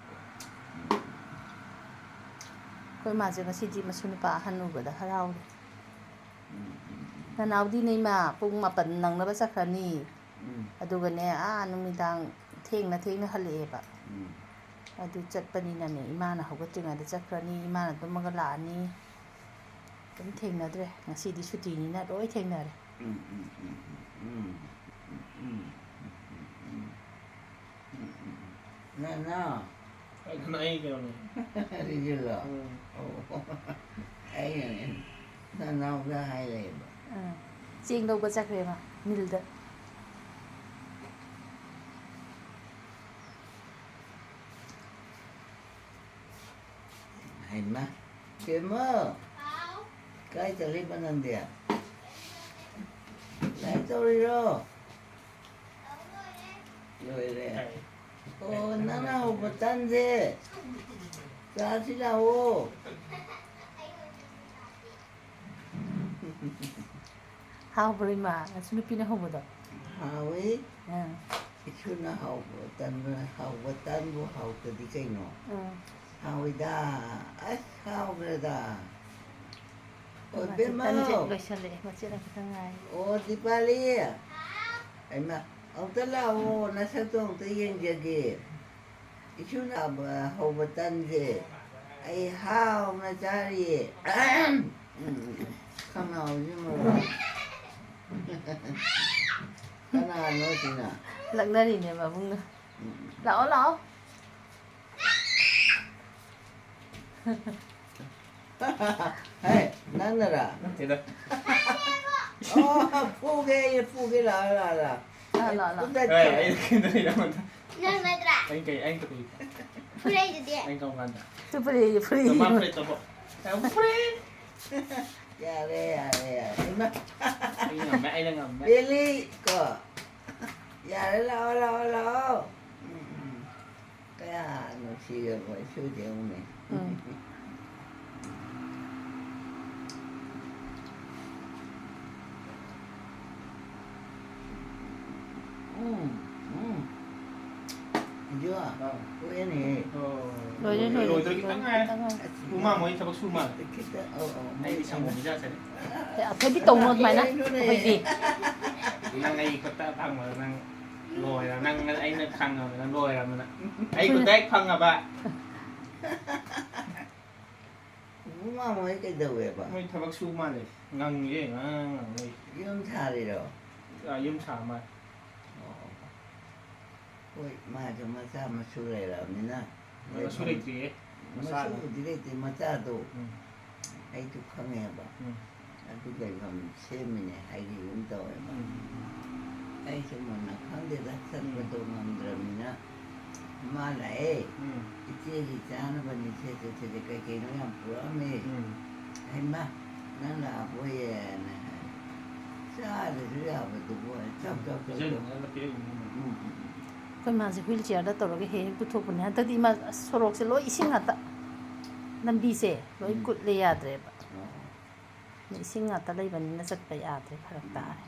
ꯑꯩꯈꯣꯏ ꯃꯥꯁꯦ ꯉꯁꯤꯗꯤ ꯃꯁꯨ ꯅꯨꯄꯥ ꯑꯍꯟ ꯎꯕꯗ ꯍꯔꯥꯎꯔꯦ꯫ ꯅꯅꯥꯎꯗꯤꯅꯦ ꯏꯃꯥ ꯄꯨꯡ ꯃꯥꯄꯟ ꯅꯪꯅꯕ ꯆꯠꯈ꯭ꯔꯅꯤ꯫ ꯎꯝ꯫ ꯑꯗꯨꯒꯅꯦ, ꯑꯥ ꯅꯨꯃꯤꯗꯥꯡ ꯊꯦꯡꯅ ꯊꯦꯡꯅ ꯍꯜꯂꯛꯑꯦꯕ꯫ ꯎꯝ꯫ ꯑꯗꯨ ꯆꯠꯄꯅꯤꯅꯅꯦ, ꯏꯃꯥꯅ ꯍꯧꯒꯠꯇ꯭ꯔꯤꯉꯩꯗ ꯆꯠꯈ꯭ꯔꯅꯤ, ꯏꯃꯥꯅ ꯇꯨꯝꯃꯒ ꯂꯥꯛꯑꯅꯤ꯫ ꯑꯗꯨꯝ ꯊꯦꯡꯅꯗ꯭ꯔꯦ꯫ ꯉꯁꯤꯗꯤ ꯁꯨꯇꯤꯅꯤꯅ ꯂꯣꯏ ꯊꯦꯡꯅꯔꯦ꯫ ꯎꯝ, ꯎꯝ, ꯎꯝ, ꯎꯝ, ꯎꯝ, ꯎꯝ, ꯎꯝ, ꯎꯝ, ꯎꯝ, ꯎꯝ, ꯎꯝ, ꯎꯝ꯫ ꯅꯅꯥꯎ꯫ ꯑꯗꯨꯅ ꯑꯩ ꯀꯩꯅꯣꯅꯦ꯫ ꯔꯤꯖꯨꯂꯣ? ꯎꯝ꯫ ꯑꯣ꯫ ꯑꯩꯅꯅꯦ, ꯅꯅꯥꯎꯗ ꯍꯥꯏ ꯂꯩꯕ꯫ ꯑꯥ꯫ ꯆꯦꯡ ꯂꯧꯕ ꯆꯠꯈ꯭ꯔꯦ ꯃꯥ, ꯃꯤꯜꯗ꯫ ꯍꯩꯃꯥ, ꯕꯦꯝꯃ! ꯍꯥꯎ꯫ ꯀꯥꯏ ꯆꯠꯂꯤꯕ ꯅꯪꯗꯤ? ꯂꯥꯏꯔꯤꯛ ꯇꯧꯔꯤꯔꯣ? ꯇꯧ ꯂꯣꯏꯔꯦ꯫ ꯂꯣꯏꯔꯦ? ꯇꯥꯏ꯫ ꯑꯣ, ꯅꯪꯅ ꯍꯧꯕ ꯇꯟꯁꯦ ꯆꯥꯁꯤ ꯂꯥꯛꯑꯣ꯫ ꯑꯩ ꯍꯧꯖꯤꯛ ꯆꯥꯁꯤ꯫ ꯍꯥꯎꯕ꯭ꯔꯣ, ꯏꯃꯥ? ꯅꯁꯨ ꯅꯨꯄꯤꯅ ꯍꯧꯕꯗꯣ? ꯍꯥꯎꯋꯤ꯫ ꯑꯥ꯫ ꯏꯁꯨꯅ ꯍꯧꯕ ꯇꯟ, ꯍꯧꯕ ꯇꯟꯕꯨ ꯍꯥꯎꯇꯗꯤ ꯀꯩꯅꯣ? ꯑꯥ꯫ ꯍꯥꯎꯋꯤꯗ꯫ ꯑꯁ, ꯍꯥꯎꯈ꯭ꯔꯦꯗ꯫ ꯑꯣ, ꯃꯥꯁꯦ ꯏꯕꯦꯝꯃ꯫ ꯇꯟꯁꯦ ꯂꯣꯏꯁꯜꯂꯛꯑꯦ, ꯃꯆꯦꯠ ꯑꯃꯈꯛꯇ ꯉꯥꯏꯔꯦ꯫ ꯑꯣ, ꯗꯤꯄꯥꯂꯤ꯫ ꯍꯩꯃꯥ, ꯑꯃꯨꯛꯇ ꯂꯥꯛꯑꯣ, ꯅꯁꯛꯇꯣ ꯑꯃꯨꯛꯇ ꯌꯦꯡꯖꯒꯦ꯫ ꯏꯁꯨꯅ ꯍꯧꯕ ꯇꯟꯁꯦ ꯑꯩ ꯍꯥꯎꯅ ꯆꯥꯔꯤꯌꯦ꯫ ꯎꯝ, ꯈꯅꯥꯎꯁꯤ ꯃꯔꯣ꯫ ꯀꯅꯥꯅꯣ ꯁꯤꯅ? ꯂꯛꯅꯔꯤꯅꯦ ꯃꯕꯨꯡꯅ꯫ ꯎꯝ꯫ ꯂꯥꯛꯑꯣ, ꯂꯥꯛꯑꯣ꯫ ꯍꯦ, ꯅꯪꯅꯔꯥ? ꯅꯠꯇꯦꯗ꯫ ꯑꯣ, ꯐꯨꯒꯦ, ꯑꯩ ꯐꯨꯒꯦ, ꯂꯥꯛꯑꯣ, ꯂꯥꯛꯑꯣ, ꯂꯥꯛꯑꯣ꯫ ꯂꯥꯛꯑꯣ, ꯂꯥꯛꯑꯣ, ꯂꯥꯛꯑꯣ꯫ ꯐꯨꯗꯠꯀꯦ꯫ ꯍꯣꯏ, ꯑꯩ ꯀꯩꯗꯧꯔꯤꯅꯣ? ꯅꯪ ꯅꯠꯇ꯭ꯔꯥ? ꯑꯩ ꯀꯩ, ꯑꯩ ꯀꯩ? ꯐꯨꯔꯛꯏꯗꯨꯗꯤ꯫ ꯑꯩ ꯀꯔꯝ ꯀꯥꯟꯗ? ꯐꯨꯔꯛꯏ, ꯐꯨꯔꯛꯏ꯫ ꯃꯥ ꯐꯨꯔꯛꯏ ꯇꯧꯕ꯫ ꯌꯥꯝ ꯐꯨꯔꯛꯏ꯫ ꯌꯥꯔꯦ, ꯌꯥꯔꯦ, ꯌꯥꯔꯦ꯫ ꯏꯃꯥ꯫ ꯑꯩ ꯉꯝꯃꯦ, ꯑꯩꯅ ꯉꯝꯃꯦ꯫ ꯕꯦꯂꯤ ꯀꯣ꯫ ꯌꯥꯔꯦ, ꯂꯥꯛꯑꯣ, ꯂꯥꯛꯑꯣ, ꯂꯥꯛꯑꯣ꯫ ꯎꯝ, ꯎꯝ꯫ ꯀꯌꯥ ꯅꯨꯡꯁꯤꯔꯕ ꯏꯁꯨꯗꯤ ꯌꯦꯡꯉꯨꯅꯦ꯫ ꯎꯝ꯫ ꯎꯝ, ꯎꯝ꯫ ꯏꯟꯖꯣ, ꯑꯥ꯫ ꯇꯣꯛꯑꯦꯅꯦꯍꯦ꯫ ꯑꯣ꯫ ꯂꯣꯏꯔꯦ, ꯂꯣꯏꯔꯦ꯫ ꯂꯣꯏꯗꯣꯏ ꯈꯤꯇꯪ ꯉꯥꯏꯔꯦ꯫ ꯈꯤꯇꯪ ꯉꯥꯏꯔꯦ꯫ ꯄꯨꯃꯥ ꯃꯣꯏ ꯊꯕꯛ ꯁꯨ ꯃꯥꯜꯂꯦ꯫ ꯈꯤꯇ-, ꯑꯧ, ꯑꯧ, ꯃꯣꯏ ꯑꯩꯗꯤ ꯁꯪꯒꯣꯝ ꯄꯤꯖꯔꯛꯀꯅꯤ꯫ ꯑꯦ, ꯑꯩꯈꯣꯏꯗꯤ ꯇꯧꯅꯣ ꯑꯗꯨꯃꯥꯏꯅ꯫ ꯑꯩꯈꯣꯏꯗꯤ꯫ ꯅꯪ ꯑꯩ ꯈꯨꯠꯇ ꯐꯪꯕꯗ ꯅꯪ ꯂꯣꯏꯔ-, ꯅꯪ ꯑꯩꯅ ꯐꯪꯉꯕꯗ ꯅꯪ ꯂꯣꯏꯔꯕꯅ꯫ ꯑꯩ ꯈꯨꯠꯇ ꯍꯦꯛ ꯐꯪꯉꯕ꯫ ꯄꯨꯃꯥ ꯃꯣꯏ ꯀꯩꯗꯧꯋꯦꯕ? ꯃꯣꯏ ꯊꯕꯛ ꯁꯨ ꯃꯥꯜꯂꯦ꯫ ꯉꯪꯉꯤꯔꯦ, ꯉꯥꯡ ꯉꯥꯡ ꯉꯥꯡ ꯂꯩ꯫ ꯌꯨꯝ ꯁꯥꯔꯤꯔꯣ? ꯑꯥ, ꯌꯨꯝ ꯁꯥ ꯃꯥꯜꯂꯦ꯫ ꯑꯣ꯫ ꯍꯣꯏ, ꯃꯥꯁꯨ ꯃꯆꯥ ꯃꯁꯨ ꯂꯩꯔꯕꯅꯤꯅ꯫ ꯃꯁꯨ ꯂꯩꯇ꯭ꯔꯤꯌꯦ꯫ ꯃꯆꯥꯅꯤ꯫ ꯃꯁꯨꯕꯨꯗꯤ ꯂꯩꯇꯦ, ꯃꯆꯥꯗꯣ ꯎꯝ꯫ ꯑꯩꯁꯨ ꯈꯪꯉꯦꯕ꯫ ꯎꯝ꯫ ꯑꯗꯨ ꯂꯩꯐꯝ ꯁꯦꯝꯃꯤꯅꯦ ꯍꯥꯏꯒꯤꯒꯨꯝ ꯇꯧꯋꯦꯕ꯫ ꯎꯝ꯫ ꯑꯩꯁꯨ ꯃꯨꯟꯅ ꯈꯪꯗꯦꯗ, ꯆꯠꯄꯗꯣ ꯉꯝꯗ꯭ꯔꯕꯅꯤꯅ꯫ ꯃꯥ ꯂꯥꯛꯑꯦ꯫ ꯎꯝ꯫ ꯏꯆꯦꯒꯤ ꯆꯥꯅꯕꯅꯤ, ꯁꯦ, ꯁꯦ, ꯁꯦ, ꯁꯦ, ꯀꯩ ꯀꯩꯅꯣ ꯌꯥꯝ ꯄꯨꯔꯛꯑꯝꯃꯦ꯫ ꯎꯝ꯫ ꯍꯩꯃꯥ, ꯅꯪ ꯂꯥꯛꯑꯕꯣꯌꯦꯅ ꯍꯥꯏ꯫ ꯆꯥꯗ꯭ꯔꯁꯨ ꯌꯥꯕꯗꯨꯕꯨ ꯆꯞ, ꯆꯞ, ꯆꯞ, ꯆꯞ꯫ ꯄꯤꯖꯅꯤꯡꯉꯥꯏ ꯑꯃ ꯄꯤꯔꯛꯏꯅꯦ꯫ ꯎꯝ, ꯎꯝ, ꯎꯝ꯫ ꯑꯩꯈꯣꯏ ꯃꯥꯁꯦ ꯍ꯭ꯋꯤꯜ ꯆꯤꯌꯔꯗ ꯇꯧꯔꯒ ꯍꯦꯛ ꯍꯦꯛ ꯄꯨꯊꯣꯛꯄꯅꯦ꯫ ꯍꯟꯗꯛꯇꯤ ꯏꯃꯥ, ꯑꯁ, ꯁꯣꯔꯣꯛꯁꯦ ꯂꯣꯏ ꯏꯁꯤꯡ ꯉꯥꯛꯇ꯫ ꯂꯝꯕꯤꯁꯦ ꯂꯣꯏ ꯎꯝ꯫ ꯀꯨꯠꯂꯦ, ꯌꯥꯗ꯭ꯔꯦꯕ꯫ ꯑꯣ꯫ ꯏꯁꯤꯡ ꯉꯥꯛꯇ ꯂꯩꯕꯅꯤꯅ ꯆꯠꯄ ꯌꯥꯗ꯭ꯔꯦ, ꯐꯔꯛ ꯇꯥꯔꯦ꯫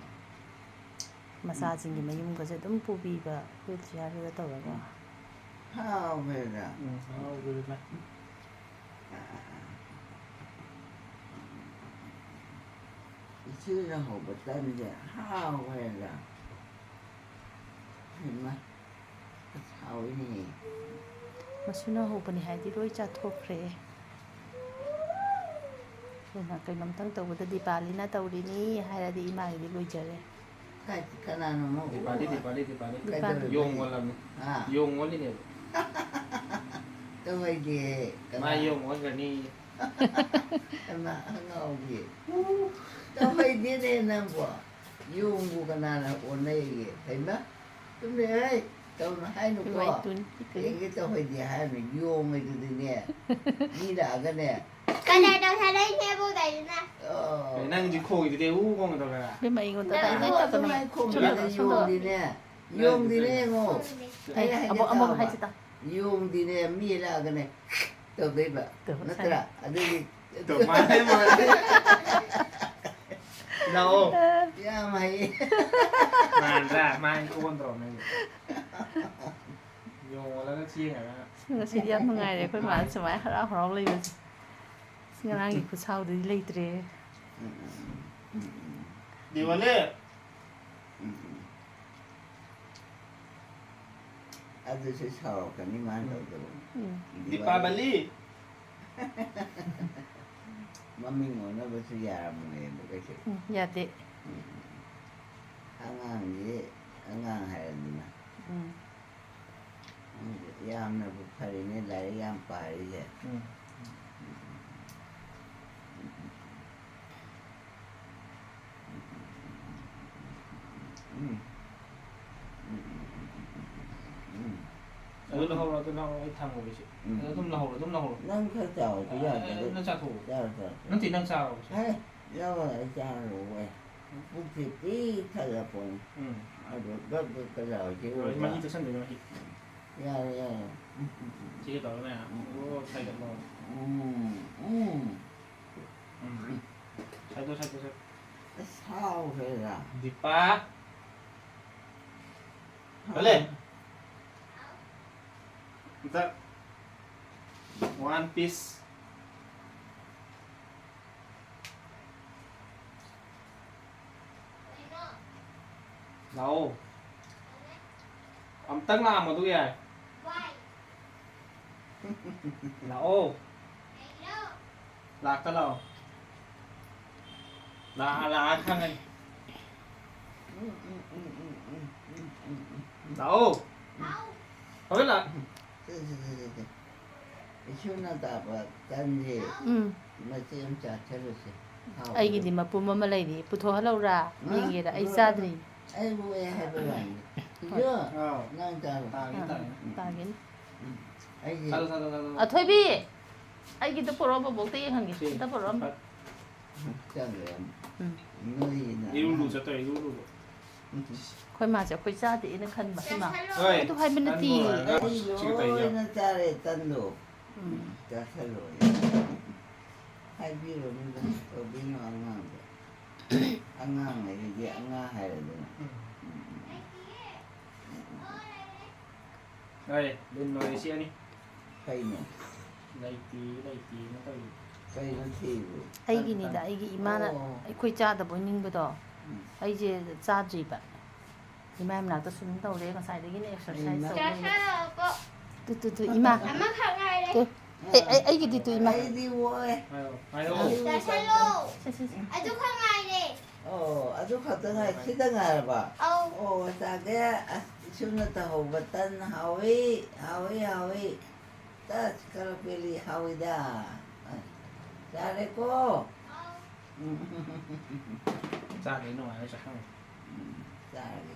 ꯃꯆꯥꯁꯤꯡꯒꯤ ꯃꯌꯨꯝꯒꯁꯦ ꯑꯗꯨꯝ ꯄꯨꯕꯤꯕ, ꯍ꯭ꯋꯤꯜ ꯆꯤꯌꯔꯗꯨꯗ ꯇꯧꯔꯒ꯫ ꯍꯥꯎꯈ꯭ꯔꯦꯗ꯫ ꯎꯝ, ꯍꯥꯎꯈ꯭ꯔꯦꯗ꯫ ꯏꯆꯦꯅ ꯍꯧꯕ ꯇꯟꯁꯦ ꯍꯥꯎꯈ꯭ꯔꯦꯗ꯫ ꯍꯩꯃꯥ, ꯑꯁ, ꯍꯥꯎꯋꯤꯅꯦ꯫ ꯃꯁꯨꯅ ꯍꯧꯕꯅꯤ ꯍꯥꯏꯗꯤ ꯂꯣꯏ ꯆꯥꯊꯣꯛꯈ꯭ꯔꯦ꯫ ꯑꯗꯨꯅ ꯀꯩꯅꯣꯝꯇꯪ ꯇꯧꯕꯗ ꯗꯤꯄꯥꯂꯤꯅ ꯇꯧꯔꯤꯅꯤ ꯍꯥꯏꯔꯗꯤ ꯏꯃꯥꯒꯤꯗꯤ ꯂꯣꯏꯖꯔꯦ꯫ ꯀꯥꯏ-, ꯀꯅꯥꯅꯣ ꯑꯃ ꯗꯤꯄꯥꯂꯤ, ꯗꯤꯄꯥꯂꯤ, ꯗꯤꯄꯥꯂꯤ꯫ ꯗꯤꯄꯥꯂꯤ꯫ ꯌꯣꯡ ꯑꯣꯜꯂꯝꯅꯤ꯫ ꯍꯥ? ꯌꯣꯡ ꯑꯣꯜꯂꯤꯅꯦꯕ꯫ ꯇꯧꯍꯩꯗꯦ꯫ ꯀꯅꯥ-, ꯃꯥ ꯌꯣꯡ ꯑꯣꯟꯈ꯭ꯔꯅꯤ꯫ ꯀꯅꯥ ꯑꯉꯥꯎꯕꯤ? ꯇꯧꯍꯩꯗꯦꯅꯦ ꯅꯪꯕꯣ꯫ ꯌꯣꯡꯕꯨ ꯀꯅꯥꯅ ꯑꯣꯟꯅꯩꯌꯦ? ꯍꯩꯃꯥ, ꯇꯨꯝꯃꯦ ꯍꯩ, ꯇꯧꯅꯨ ꯍꯥꯏꯅꯨꯀꯣ꯫ ꯏꯃꯥ ꯏꯇꯨꯟ, ꯏꯇꯨꯟ꯫ ꯍꯌꯦꯡꯗꯤ ꯇꯧꯍꯩꯗꯦ ꯍꯥꯏꯔꯅꯨ, ꯌꯣꯡꯉꯩꯗꯨꯗꯤꯅꯦ꯫ ꯃꯤ ꯂꯥꯛꯑꯒꯅꯦ, ꯀꯗꯔ ꯇꯧꯁꯟꯅꯩꯅꯦ ꯏꯕꯣꯛꯇꯣꯏꯁꯤꯅ꯫ ꯑꯣ꯫ ꯀꯩ ꯅꯪꯗꯤ ꯈꯣꯡꯉꯤꯗꯨꯗꯤ ꯎ ꯈꯣꯡꯉꯤ ꯇꯧꯔꯒ? ꯏꯕꯦꯝꯃ, ꯑꯩꯉꯣꯟꯗ ꯅꯪ ꯇꯥꯏꯅꯦ, ꯏꯕꯣꯛ ꯇꯥꯏꯅꯦ꯫ ꯑꯗꯨꯃꯥꯏꯅ ꯈꯣꯡꯉꯤ ꯁꯣꯝꯗ ꯂꯥꯛꯑꯣ, ꯁꯣꯝꯗ ꯂꯥꯛꯑꯣ꯫ ꯌꯣꯡꯗꯤꯅꯦ꯫ ꯌꯣꯡꯗꯤꯅꯦ ꯌꯦꯡꯉꯣ꯫ ꯑꯦ, ꯑꯩ ꯑꯃꯨꯛ, ꯑꯃꯨꯛ ꯇꯥꯕ꯫ ꯍꯥꯏꯁꯤ ꯇꯥꯎ꯫ ꯌꯣꯡꯗꯤꯅꯦ, ꯃꯤ ꯂꯥꯛꯑꯒꯅꯦ ꯇꯧꯗꯣꯏꯕ꯫ ꯇꯧ, ꯅꯠꯇ꯭ꯔꯥ? ꯁꯥꯏ꯫ ꯑꯗꯨꯗꯤ ꯇꯧ, ꯃꯥꯅꯦ, ꯃꯥꯅꯦ꯫ ꯂꯥꯛꯑꯣ꯫ ꯌꯥꯝ ꯍꯩꯌꯦ꯫ ꯃꯥꯟꯗ꯭ꯔꯥ? ꯃꯥꯏ ꯑꯣꯟꯗ꯭ꯔꯣ ꯅꯪꯒꯤ? ꯌꯣꯡ ꯑꯣꯜꯂꯒ ꯆꯦꯟꯈ꯭ꯔꯒ꯫ ꯉꯁꯤꯗꯤ ꯌꯥꯝ ꯅꯨꯡꯉꯥꯏꯔꯦ ꯑꯩꯈꯣꯏ ꯃꯥꯅ ꯁꯨꯃꯥꯏꯅ ꯍꯔꯥꯎ ꯍꯔꯥꯎ ꯂꯩꯕꯁꯦ꯫ ꯑꯁ, ꯉꯔꯥꯡꯒꯤ ꯈꯨꯠꯁꯥꯎꯗꯨꯗꯤ ꯂꯩꯇ꯭ꯔꯦ꯫ ꯎꯝ, ꯎꯝ, ꯎꯝ, ꯎꯝ, ꯎꯝ꯫ ꯗꯤꯋꯥꯂꯤ! ꯎꯝ, ꯎꯝ꯫ ꯑꯗꯨꯁꯨ ꯁꯥꯎꯔꯛꯀꯅꯤ ꯃꯥꯅ ꯎꯝ꯫ ꯇꯧꯗꯕ꯫ ꯎꯝ꯫ ꯗꯤꯋꯥꯂꯤ꯫ ꯗꯤꯄꯥꯕꯂꯤ! ꯃꯃꯤꯡ ꯑꯣꯟꯅꯕꯁꯨ ꯌꯥꯔꯝꯃꯣꯏꯕ ꯀꯩꯁꯨ꯫ ꯎꯝ, ꯌꯥꯗꯦ꯫ ꯎꯝ꯫ ꯑꯉꯥꯡꯁꯦ ꯑꯉꯥꯡ ꯍꯥꯏꯔꯗꯅ꯫ ꯎꯝ꯫ ꯌꯥꯝꯅꯕꯨ ꯐꯔꯤꯅꯦ ꯂꯥꯏꯔꯤꯛ ꯌꯥꯝ ꯄꯥꯔꯤꯁꯦ꯫ ꯎꯝ꯫ ꯎꯝ꯫ ꯎꯝ꯫ ꯑꯗꯨ ꯂꯧꯍꯧꯔꯣ, ꯑꯗꯨ ꯂꯧꯍꯧꯔꯣ, ꯑꯩ ꯊꯝꯃꯨꯒꯦ ꯁꯤ꯫ ꯎꯝ꯫ ꯑꯗꯨ ꯑꯗꯨꯝ ꯂꯧꯍꯧꯔꯣ, ꯑꯗꯨꯝ ꯂꯧꯍꯧꯔꯣ꯫ ꯅꯪ ꯈꯔ ꯆꯥꯎꯔꯁꯨ ꯑ, ꯌꯥꯗꯦ꯫ ꯑ, ꯅꯪ ꯆꯥꯊꯣꯛꯑꯣ꯫ ꯆꯥꯔꯣ, ꯆꯥꯔꯣ, ꯆꯥꯔꯣ꯫ ꯅꯠꯇꯦ, ꯅꯪ ꯆꯥꯔꯣ ꯁꯤ꯫ ꯍꯦ, ꯂꯧꯔꯣ, ꯑꯩ ꯆꯥꯔꯔꯣꯏ꯫ ꯄꯨꯛꯁꯦ ꯄꯤꯛ ꯊꯜꯂꯄꯣꯠꯅꯤ꯫ ꯎꯝ꯫ ꯑꯗꯨ ꯒꯛ ꯒꯛꯀ ꯂꯥꯎꯔꯤꯁꯦ ꯌꯥꯔꯣꯏ, ꯎꯕ꯭ꯔꯥ? ꯃꯍꯤ ꯊꯛꯆꯟꯗꯣꯏꯅꯦ, ꯃꯍꯤ꯫ ꯌꯥꯔꯦ, ꯌꯥꯔꯦ꯫ ꯎꯝ, ꯎꯝ, ꯎꯝ꯫ ꯁꯤꯒ ꯇꯧꯔꯒꯅꯦ, ꯎꯝ꯫ ꯑꯣ, ꯁꯥꯏꯗꯠꯂꯣ꯫ ꯎꯝ, ꯎꯝ꯫ ꯎꯝ꯫ ꯁꯥꯏꯗꯣ, ꯁꯥꯏꯗꯣ, ꯁꯥꯏꯗꯣ꯫ ꯑꯁ, ꯍꯥꯎꯈ꯭ꯔꯦꯗ꯫ ꯗꯤꯄꯥ꯫ ꯍꯥꯎ꯫ ꯀꯜꯂꯦ꯫ ꯑꯝꯇ꯫ One piece꯫ ꯂꯥꯛꯑꯣ꯫ ꯑꯝꯇꯪ ꯂꯥꯛꯑꯝꯃꯣ, ꯑꯗꯨꯒ ꯌꯥꯔꯦ꯫ ꯂꯥꯛꯑꯣ꯫ ꯂꯥꯛꯇ ꯂꯥꯛꯑꯣ꯫ ꯂꯥꯛꯑ, ꯂꯥꯛꯑ ꯈꯪꯉꯅꯤ꯫ ꯂꯥꯛꯑꯣ꯫ ꯍꯣꯔꯦꯟ ꯂꯥꯛ-, ꯁꯦ, ꯁꯦ, ꯁꯦ, ꯁꯦ, ꯁꯦ꯫ ꯏꯁꯨꯅ ꯇꯥꯕ ꯇꯟꯁꯦ ꯎꯝ꯫ ꯃꯆꯦꯠ ꯑꯃ ꯆꯥꯊꯔꯁꯦ꯫ ꯍꯥꯎꯕꯅꯦ꯫ ꯑꯩꯒꯤꯗꯤ ꯃꯄꯨꯝ ꯑꯃ ꯂꯩꯔꯤ꯫ ꯄꯨꯊꯣꯛꯍꯜꯂꯛꯎꯔꯥ? ꯍꯥ? ꯌꯦꯡꯒꯦꯔꯥ? ꯑꯩ ꯄꯨꯊꯣꯛꯍꯜꯂꯛꯀꯅꯨ꯫ ꯆꯥꯗ꯭ꯔꯤ꯫ ꯑꯩꯕꯨ ꯑꯩ ꯍꯥꯏꯕ ꯋꯥꯅꯤ꯫ ꯏꯁꯨ, ꯑꯥꯎ꯫ ꯅꯪ ꯆꯥꯔꯣ꯫ ꯇꯥꯒꯦ, ꯑꯥ, ꯇꯥꯒꯦ꯫ ꯎꯝ꯫ ꯇꯥꯒꯦꯅꯦ꯫ ꯎꯝ꯫ ꯑꯩꯒꯤ ꯆꯥꯔꯣ, ꯆꯥꯔꯣ, ꯆꯥꯔꯣ, ꯆꯥꯔꯣ꯫ ꯑꯊꯣꯏꯕꯤ! ꯑꯩꯒꯤꯗ ꯄꯣꯔꯛꯑꯣ, ꯕꯣꯕꯣꯛꯇ ꯌꯦꯡꯍꯟꯒꯦ꯫ ꯁꯤ, ꯑꯝꯇ ꯄꯣꯔꯛꯑꯣ꯫ ꯐꯠ-, ꯎꯝ꯫ ꯅꯣꯏꯅ ꯏꯔꯨ ꯂꯨ ꯆꯠꯇꯣꯏ, ꯏꯔꯨ ꯂꯨ꯫ ꯑꯩꯈꯣꯏ ꯃꯥꯁꯦ ꯑꯩꯈꯣꯏ ꯆꯥꯗꯦꯅ ꯈꯟꯕ, ꯏꯃꯥ꯫ ꯍꯣꯏ, ꯑꯗꯨ ꯍꯥꯏꯕ ꯅꯠꯇꯦ꯫ ꯇꯟ ꯂꯣꯏꯔꯒ ꯑꯩ ꯁꯤꯒ ꯇꯧꯏꯁꯦ꯫ ꯂꯣꯏꯅ ꯆꯥꯔꯦ, ꯇꯟꯗꯣ꯫ ꯎꯝ꯫ ꯆꯥꯁꯜꯂꯣꯏ꯫ ꯍꯥꯏꯕꯤꯔꯨꯅꯨꯗ, ꯇꯧꯕꯤꯅꯨ ꯑꯉꯥꯡꯗ꯫ ꯑꯉꯥꯡ ꯍꯥꯏꯁꯤꯗꯤ ꯑꯉꯥꯡ ꯍꯥꯏꯔꯗꯅ꯫ ꯎꯝ꯫ ꯎꯝ, ꯎꯝ꯫ ꯍꯣꯏ, ꯂꯤꯟ ꯂꯣꯏꯔꯦ ꯁꯤ ꯑꯅꯤ꯫ ꯀꯩꯅꯣ? ꯂꯩꯇꯦ, ꯂꯩꯇꯦꯅ ꯇꯧꯔꯤ꯫ ꯀꯩꯅꯣ ꯊꯤꯕꯨ? ꯑꯩꯒꯤꯅꯤꯗ, ꯑꯩꯒꯤ ꯏꯃꯥꯅ ꯑꯣ꯫ ꯑꯩꯈꯣꯏ ꯆꯥꯗꯕꯣꯏ ꯅꯤꯡꯕꯗꯣ, ꯎꯝ꯫ ꯑꯩꯁꯦ ꯆꯥꯗ꯭ꯔꯤꯕ꯫ ꯏꯃꯥ ꯃꯅꯥꯛꯇ ꯁꯨꯝ ꯇꯧꯔꯦ, ꯉꯁꯥꯏꯗꯒꯤꯅꯦ ꯑꯦꯛꯁꯔꯁꯥꯏꯁ ꯏꯃꯥ꯫ ꯇꯧ ꯂꯩꯔꯦ꯫ ꯆꯥꯁꯜꯂꯛꯑꯣꯀꯣ꯫ ꯇꯨ, ꯇꯨ, ꯇꯨ, ꯏꯃꯥ꯫ ꯑꯃꯈꯛ ꯉꯥꯏꯔꯦ꯫ ꯇꯨ꯫ ꯑꯦ, ꯑꯩ, ꯑꯩꯒꯤꯗꯤ ꯇꯨ, ꯏꯃꯥ꯫ ꯑꯩꯗꯤ ꯑꯣꯏ꯫ ꯍꯥꯏꯌꯣ, ꯍꯥꯏꯌꯣ꯫ ꯆꯥꯁꯜꯂꯣ꯫ ꯁꯦ, ꯁꯦ, ꯁꯦ꯫ ꯑꯗꯨꯈꯛ ꯉꯥꯏꯔꯦ꯫ ꯑꯣ, ꯑꯗꯨ ꯈꯛꯇ ꯉꯥꯏ-, ꯁꯤꯗ ꯉꯥꯏꯔꯕ? ꯑꯧ꯫ ꯑꯣ, ꯆꯥꯒꯦ꯫ ꯑꯁ, ꯏꯁꯨꯅ ꯇꯧꯍꯧꯕ ꯇꯟ ꯍꯥꯎꯏ, ꯍꯥꯎꯏ, ꯍꯥꯎꯏ꯫ ꯇꯁ, ꯀꯔꯄꯦꯂꯤ ꯍꯥꯎꯏꯗ꯫ ꯑꯁ, ꯆꯥꯔꯦꯀꯣ? ꯑꯧ꯫ ꯎꯝ꯫ ꯆꯥꯗꯣꯏ ꯅꯨꯡꯉꯥꯏꯔꯣꯏ ꯆꯥꯛꯈꯪ꯫ ꯎꯝ, ꯆꯥꯔꯒꯦ꯫